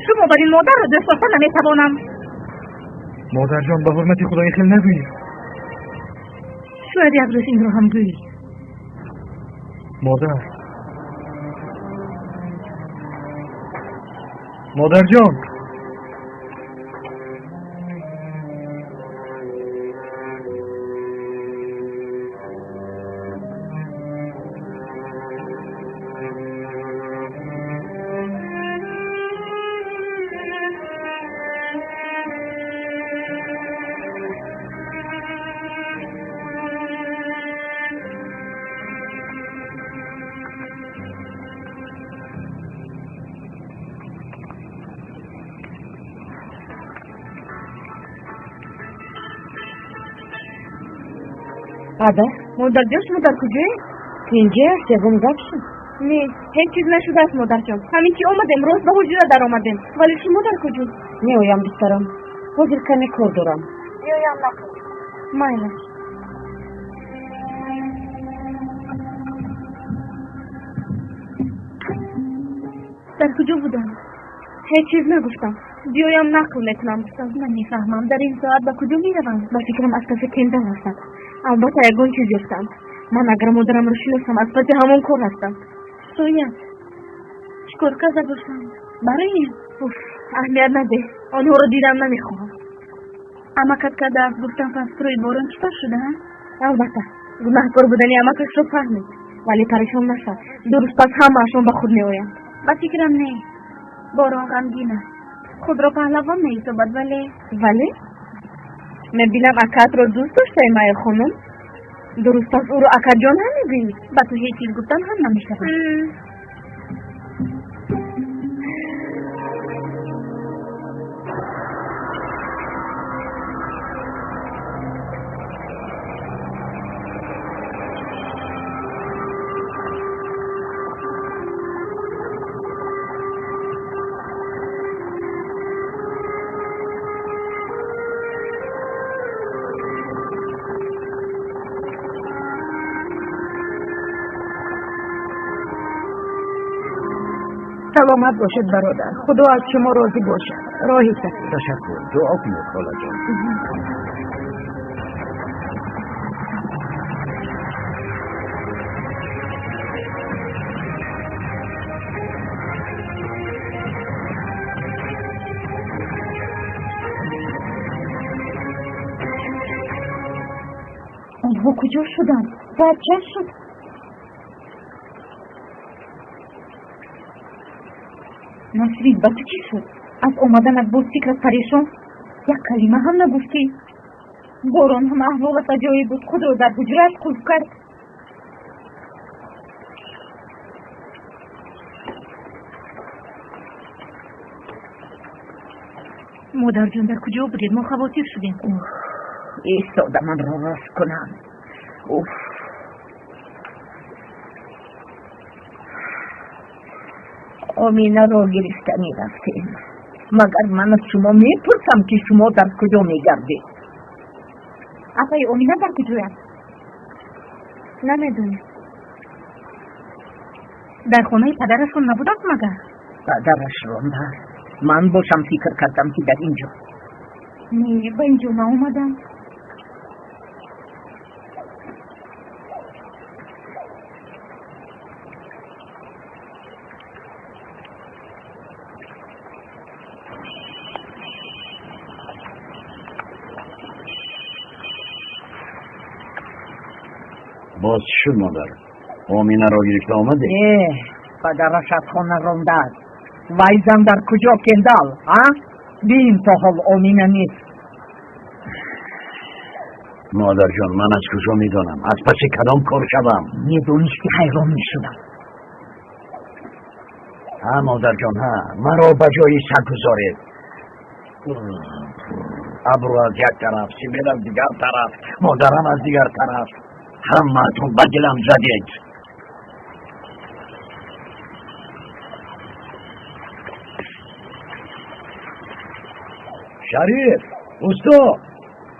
шумо бар ин модарро дӯст дошта наметавонам. Модарҷон, ба ҳурмати Худо ин хел нагӯед. Шояд як рӯз инро ҳам гӯӣ. Модар, модарҷон. Ада? Модарҷон, шумо дар куҷоед? Тинҷиаст, ягон гап шуд? Не, ҳеҷ чиз нашудааст, модарҷон. Ҳамин ки омадем, рост ба ҳуҷра даромадем. Вале шумо дар куҷо? Меоям, духтарам. Ҳозир каме кор дорам. Меоям, нақл. Майлаш. Дар куҷо будам? Ҳеҷ чиз нагуфтам. Биёям нақл мекунам, гуфтам. Намефаҳмам, дар ин соат ба куҷо мераванд? Ба фикрам аз кафе Кендал ҳастанд. Албатта ягон чиз ёфтанд. Ман агар модарамро шиносам, аз паси ҳамон кор ҳастам. Шояд. Чӣ кор карда бошанд? Барои? Уф, аҳамият надеҳ. Онҳоро дидам намехоҳам. Амакат кардааст, гуфтам, пас рӯи Борон чӣ тавр шуда? Албатта, гунаҳкор будани амакашро фаҳмид. Вале парешон нашав. Ду рӯз пас ҳамаашон ба худ меоянд. Ба фикрам не. Борон ғамгин аст. Худро паҳлавон меҳисобад, вале вале мебинам акаатро дӯст доштаи, Майя хонум. Дуруст пас ӯро акаҷон ҳам мегӯӣ? Ба ту ҳеҷ чиз гуфтан ҳам намешавад. Саломат бошед бародар, худо аз шумо розӣ бошад. Роҳи сафед. Ташаккур, дуо кунед холаҷон. Онҳо куҷо шуданд? Баъд ча шуд? Насрин, ба ту чӣ шуд? Аз омаданат боз фикрат парешон? Як калима ҳам нагуфтӣ. Борон ҳам аҳволаш аҷоиб буд, худро дар ҳуҷрааш қулф кард. Модарҷон, дар куҷо будед? Мо хавотир шудем. Истода манро рост кунам. Уф. Оминаро гирифта мерафтем. Магар ман аз шумо мепурсам, ки шумо дар куҷо мегардед? Апаи Омина дар куҷояст? Намедонем. Дар хонаи падарашон набуданд магар? Падараш рондааст. Ман бошам фикр кардам, ки дар ин ҷо. Не, ба ин ҷо наомадам. Боз чӣ шуд, модар? Оминаро гирифта омадед? Не, падараш аз хона рондааст. Вай зан дар куҷо, Кендал, а? Бин, то ҳол Омина нест. Модарҷон, ман аз куҷо медонам? Аз паси кадом кор шавам? Медонисти, ҳайрон мешудам. Ҳа, модарҷон, ҳа, маро ба ҷои саг гузоред. Абрӯ аз як тараф, Сибил аз дигар тараф, модарам аз дигар тараф. Ҳамаатон ба дилам задед. Шариф, усто,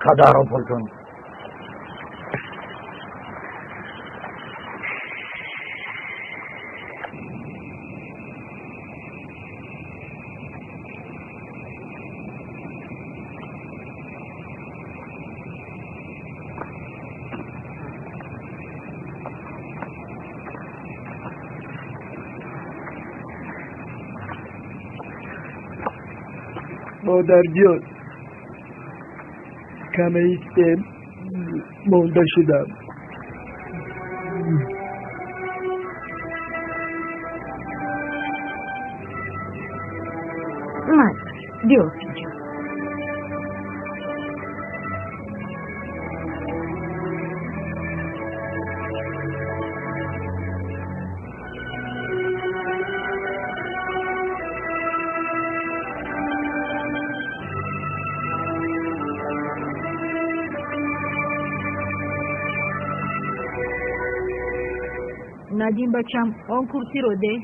қадаҳро пур кун. Модарҷон, каме истем, монда шудам. Ман, биё инҷо. Надим бачам, он курсиро деҳ.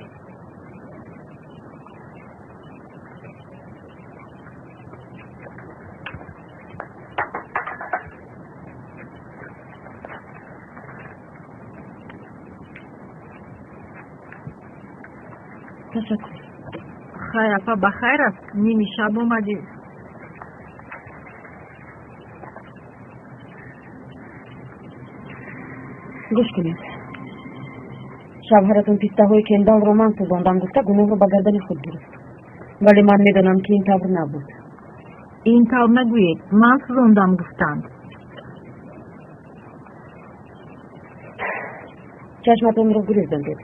Ташаккур. Хайр, апа, ба хайр аст? Ними шаб омадӣ. Гӯш кунед. Шавҳаратон пистаҳои Кендалро ман сӯзондам гуфта гуноҳро ба гардани худ гирифт. Вале ман медонам, ки ин тавр набуд. Ин тавр нагӯед, ман сӯзондам гуфтанд. Чашматонро гурезондед.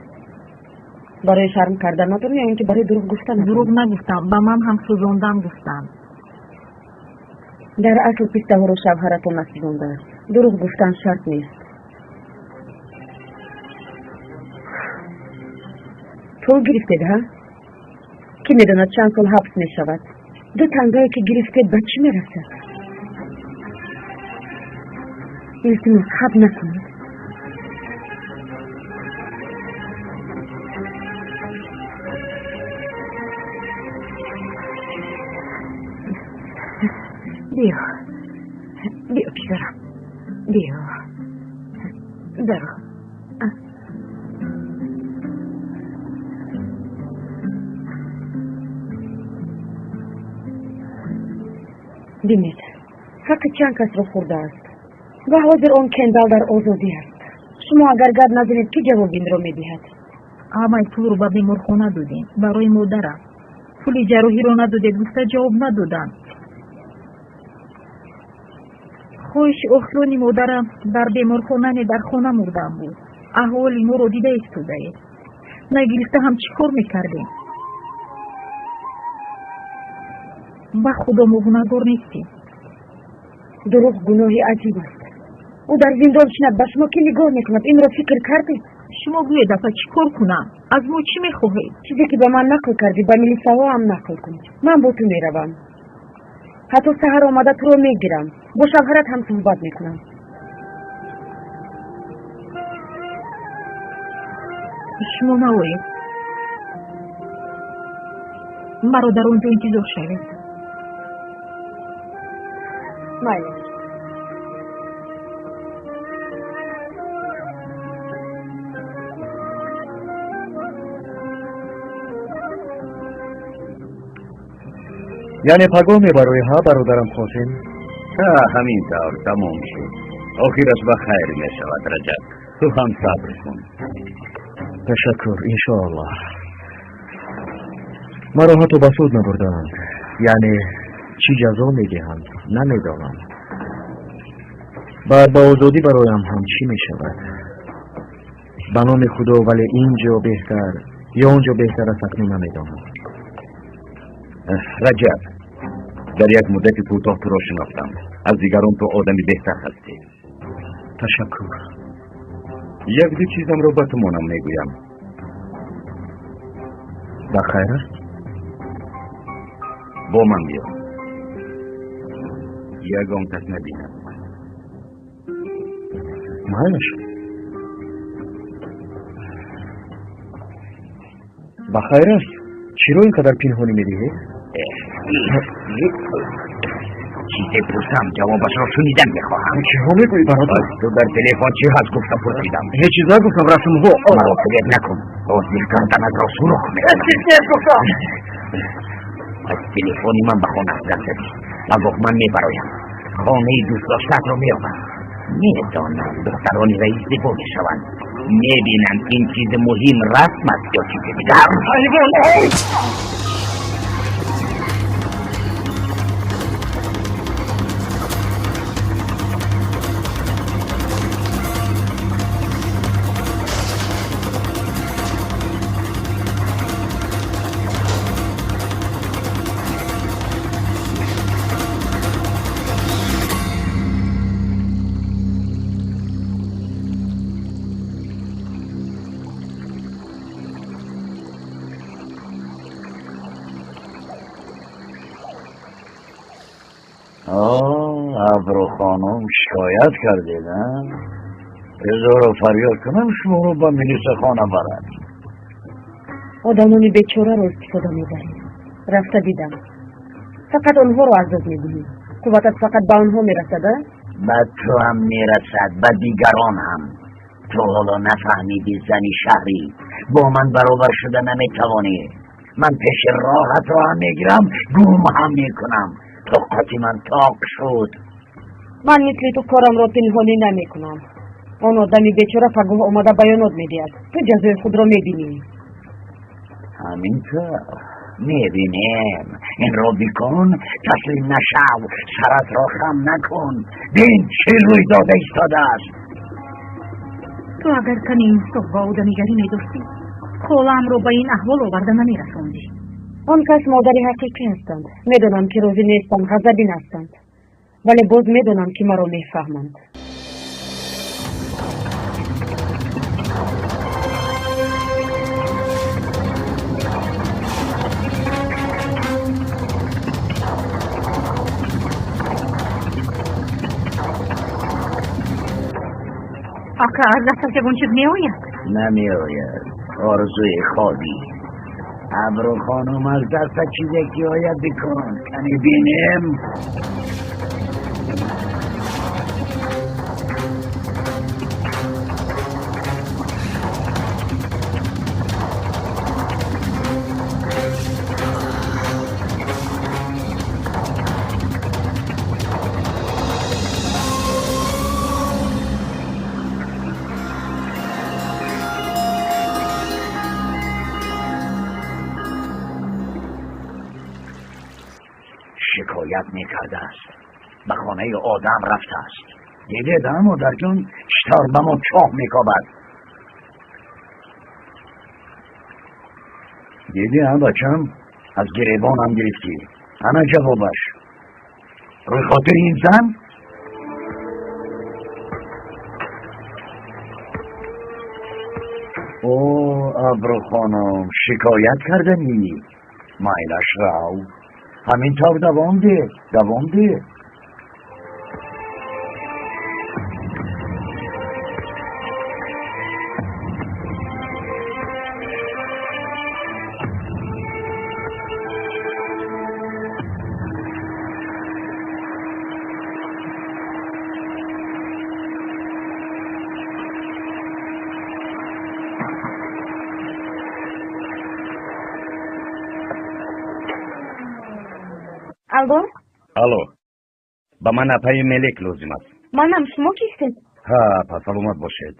Барои шарм карданатон ё ин ки барои дурӯғ гуфтанатон? Дурӯғ нагуфтам, ба ман ҳам сӯзондам гуфтанд. Дар асл пистаҳоро шавҳаратон насӯзондааст. Дурӯғ гуфтан шарт нест. Пул гирифтед, ҳа? Кӣ медонад чанд сол ҳабс мешавад? Ду тангае ки гирифтед ба чӣ мерасад? Илтимос, хаб накунед. Биё, биё писарам, биё. Даро. Бинед, ҳаққи чанд касро хӯрдааст ва ҳозир он Кендал дар озодӣ аст. Шумо агар гап назанед, кӣ ҷавоби инро медиҳад? Ҳамаи пулро ба беморхона додем барои модарам. Пули ҷарроҳиро надодед гуфта ҷавоб надоданд. Хоҳиши охирони модарам дар беморхона не, дар хона мурдан буд. Аҳволи моро дида истодаед. Нагирифта ҳам чӣ кор мекардем? Ба Худо, мо гунаҳгор нестем. Дурӯғ гуноҳи аҷиб аст. Ӯ дар зиндон шинад, ба шумо кӣ нигоҳ мекунад? Инро фикр кардед? Шумо гӯед, апа, чӣ кор кунам? Аз мо чӣ мехоҳед? Чизе ки ба ман нақл кардӣ, ба милисаҳо ҳам нақл кун. Ман бо ту меравам. Ҳатто саҳар омада туро мегирам. Бо шавҳарат ҳам суҳбат мекунам. Шумо наоед. Маро дар он ҷо интизор шавед. Майли. Яъне пагоҳ мебароӣ, ҳа, бародарам Қосим? Ҳа, ҳамин тавр тамом шуд. Охираш ба хайр мешавад, Раҷаб. Ту ҳам сабр кун. Ташаккур, иншоаллоҳ. Маро ҳатто ба суд набурдаанд. Яъне чӣ ҷазо медиҳанд, намедонам. Баъд ба озодӣ бароям ҳам чӣ мешавад? Ба номи Худо, вале ин ҷо беҳтар ё он ҷо беҳтар аст, акнун намедонам. Раҷаб, дар як муддати кӯтоҳ туро шинохтам. Аз дигарон ту одами беҳтар ҳастӣ. Ташаккур. Як ду чизамро ба тумонам мегӯям. Ба хайр аст? Бо ман биё. Ягон кас набинад. Майлаш. Ба хайр аст? Чиро ин қадар пинҳонӣ медиҳед? Чизе пурсам, ҷавобашро шунидан мехоҳам. Чиҳо мегӯӣ, бародар? Ту дар телефон чӣ ҳаст гуфта пурсидам? Ҳеҷ чиз нагуфтам, расмҳо. Маро фиреб накун. Ҳозир гарданатро сурох мекунам. Ҳеҷ чиз нест гуфтам. Аз телефони ман ба хона занг задӣ. Пагоҳ ман мебароям. Хонаи дӯстдоштаатро меёбам. Медонам, духтарони раис зебо мешаванд. Мебинам, ин чизи муҳим расм аст ё чизи дигар. Ҳайвон! Абру хонум, шикоят кардед, а? Ҳезоро фарёд кунам, шуморо ба милисахона барад. Одамони бечораро истифода мебаред. Рафта дидам. Фақат онҳоро азоб медиҳӣ. Қувватат фақат ба онҳо мерасад, а? Ба ту ҳам мерасад, ба дигарон ҳам. Ту ҳоло нафаҳмидӣ, зани шаҳрӣ. Бо ман баробар шуда наметавонӣ. Ман пеши роҳатро ҳам мегирам, гум ҳам мекунам. Тоқати ман тоқ шуд. Ман мисли ту корамро пинҳонӣ намекунам. Он одами бечора пагоҳ омада баёнот медиҳад. Ту ҷазои худро мебинӣ. Ҳамин тавр мебинем. Инро бикун, таслим нашав, саратро хам накун. Бин чӣ рӯй дода истодааст. Ту агар каме инсоф ва одамигарӣ медоштӣ, холаамро ба ин аҳвол оварда намерасондӣ. Он кас модари ҳақиқӣ ҳастанд. Медонам, ки розӣ нестанд, ғазабин ҳастанд, вале боз медонам, ки маро мефаҳманд. Ака, аз дастат ягон чиз меояд? Намеояд. Орзуи хобӣ. Абру хонум, аз дастат чизе ки ояд бикун. Кани бинем. Шикоят мекардааст, ба хонаи одам рафтааст. Дидед, а модарҷон, чӣ тавр ба мо чоҳ мекобад? Дидӣ, а бачам, аз гиребонам гирифтӣ. Ана ҷавобаш. Рӯи хотири ин зан? О, Абру хонум, шикоят карданӣ? Майлаш, рав, ҳамин тавр давом деҳ, давом деҳ. Алло? Алло, ба ман апаи Мелек лозим аст. Манам, шумо кистед? Ҳа, апа, саломат бошед.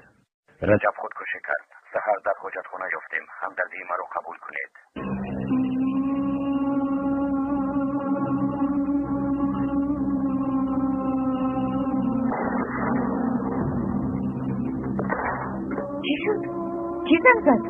Раҷаб худкушӣ кард. Саҳар дар ҳоҷатхона ёфтем. Ҳамдардии маро қабул кунед. Чӣ шуд? Чӣ занг зад?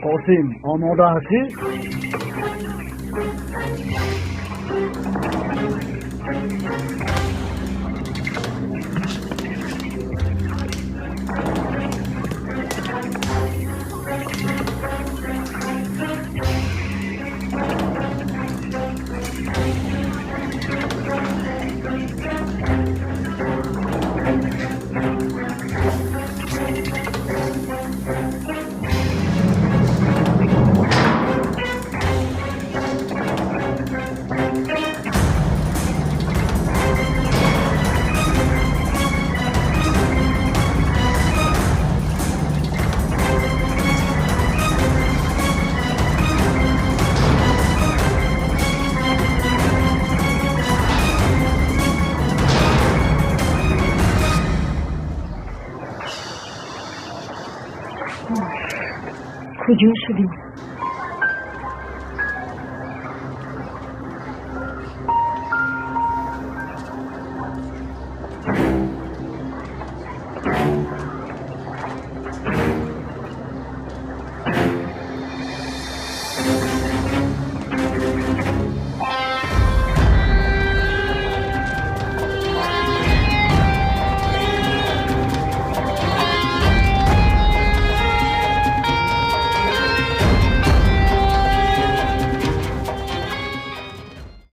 Қосим, омода ҳастӣ? Куҷо шудем?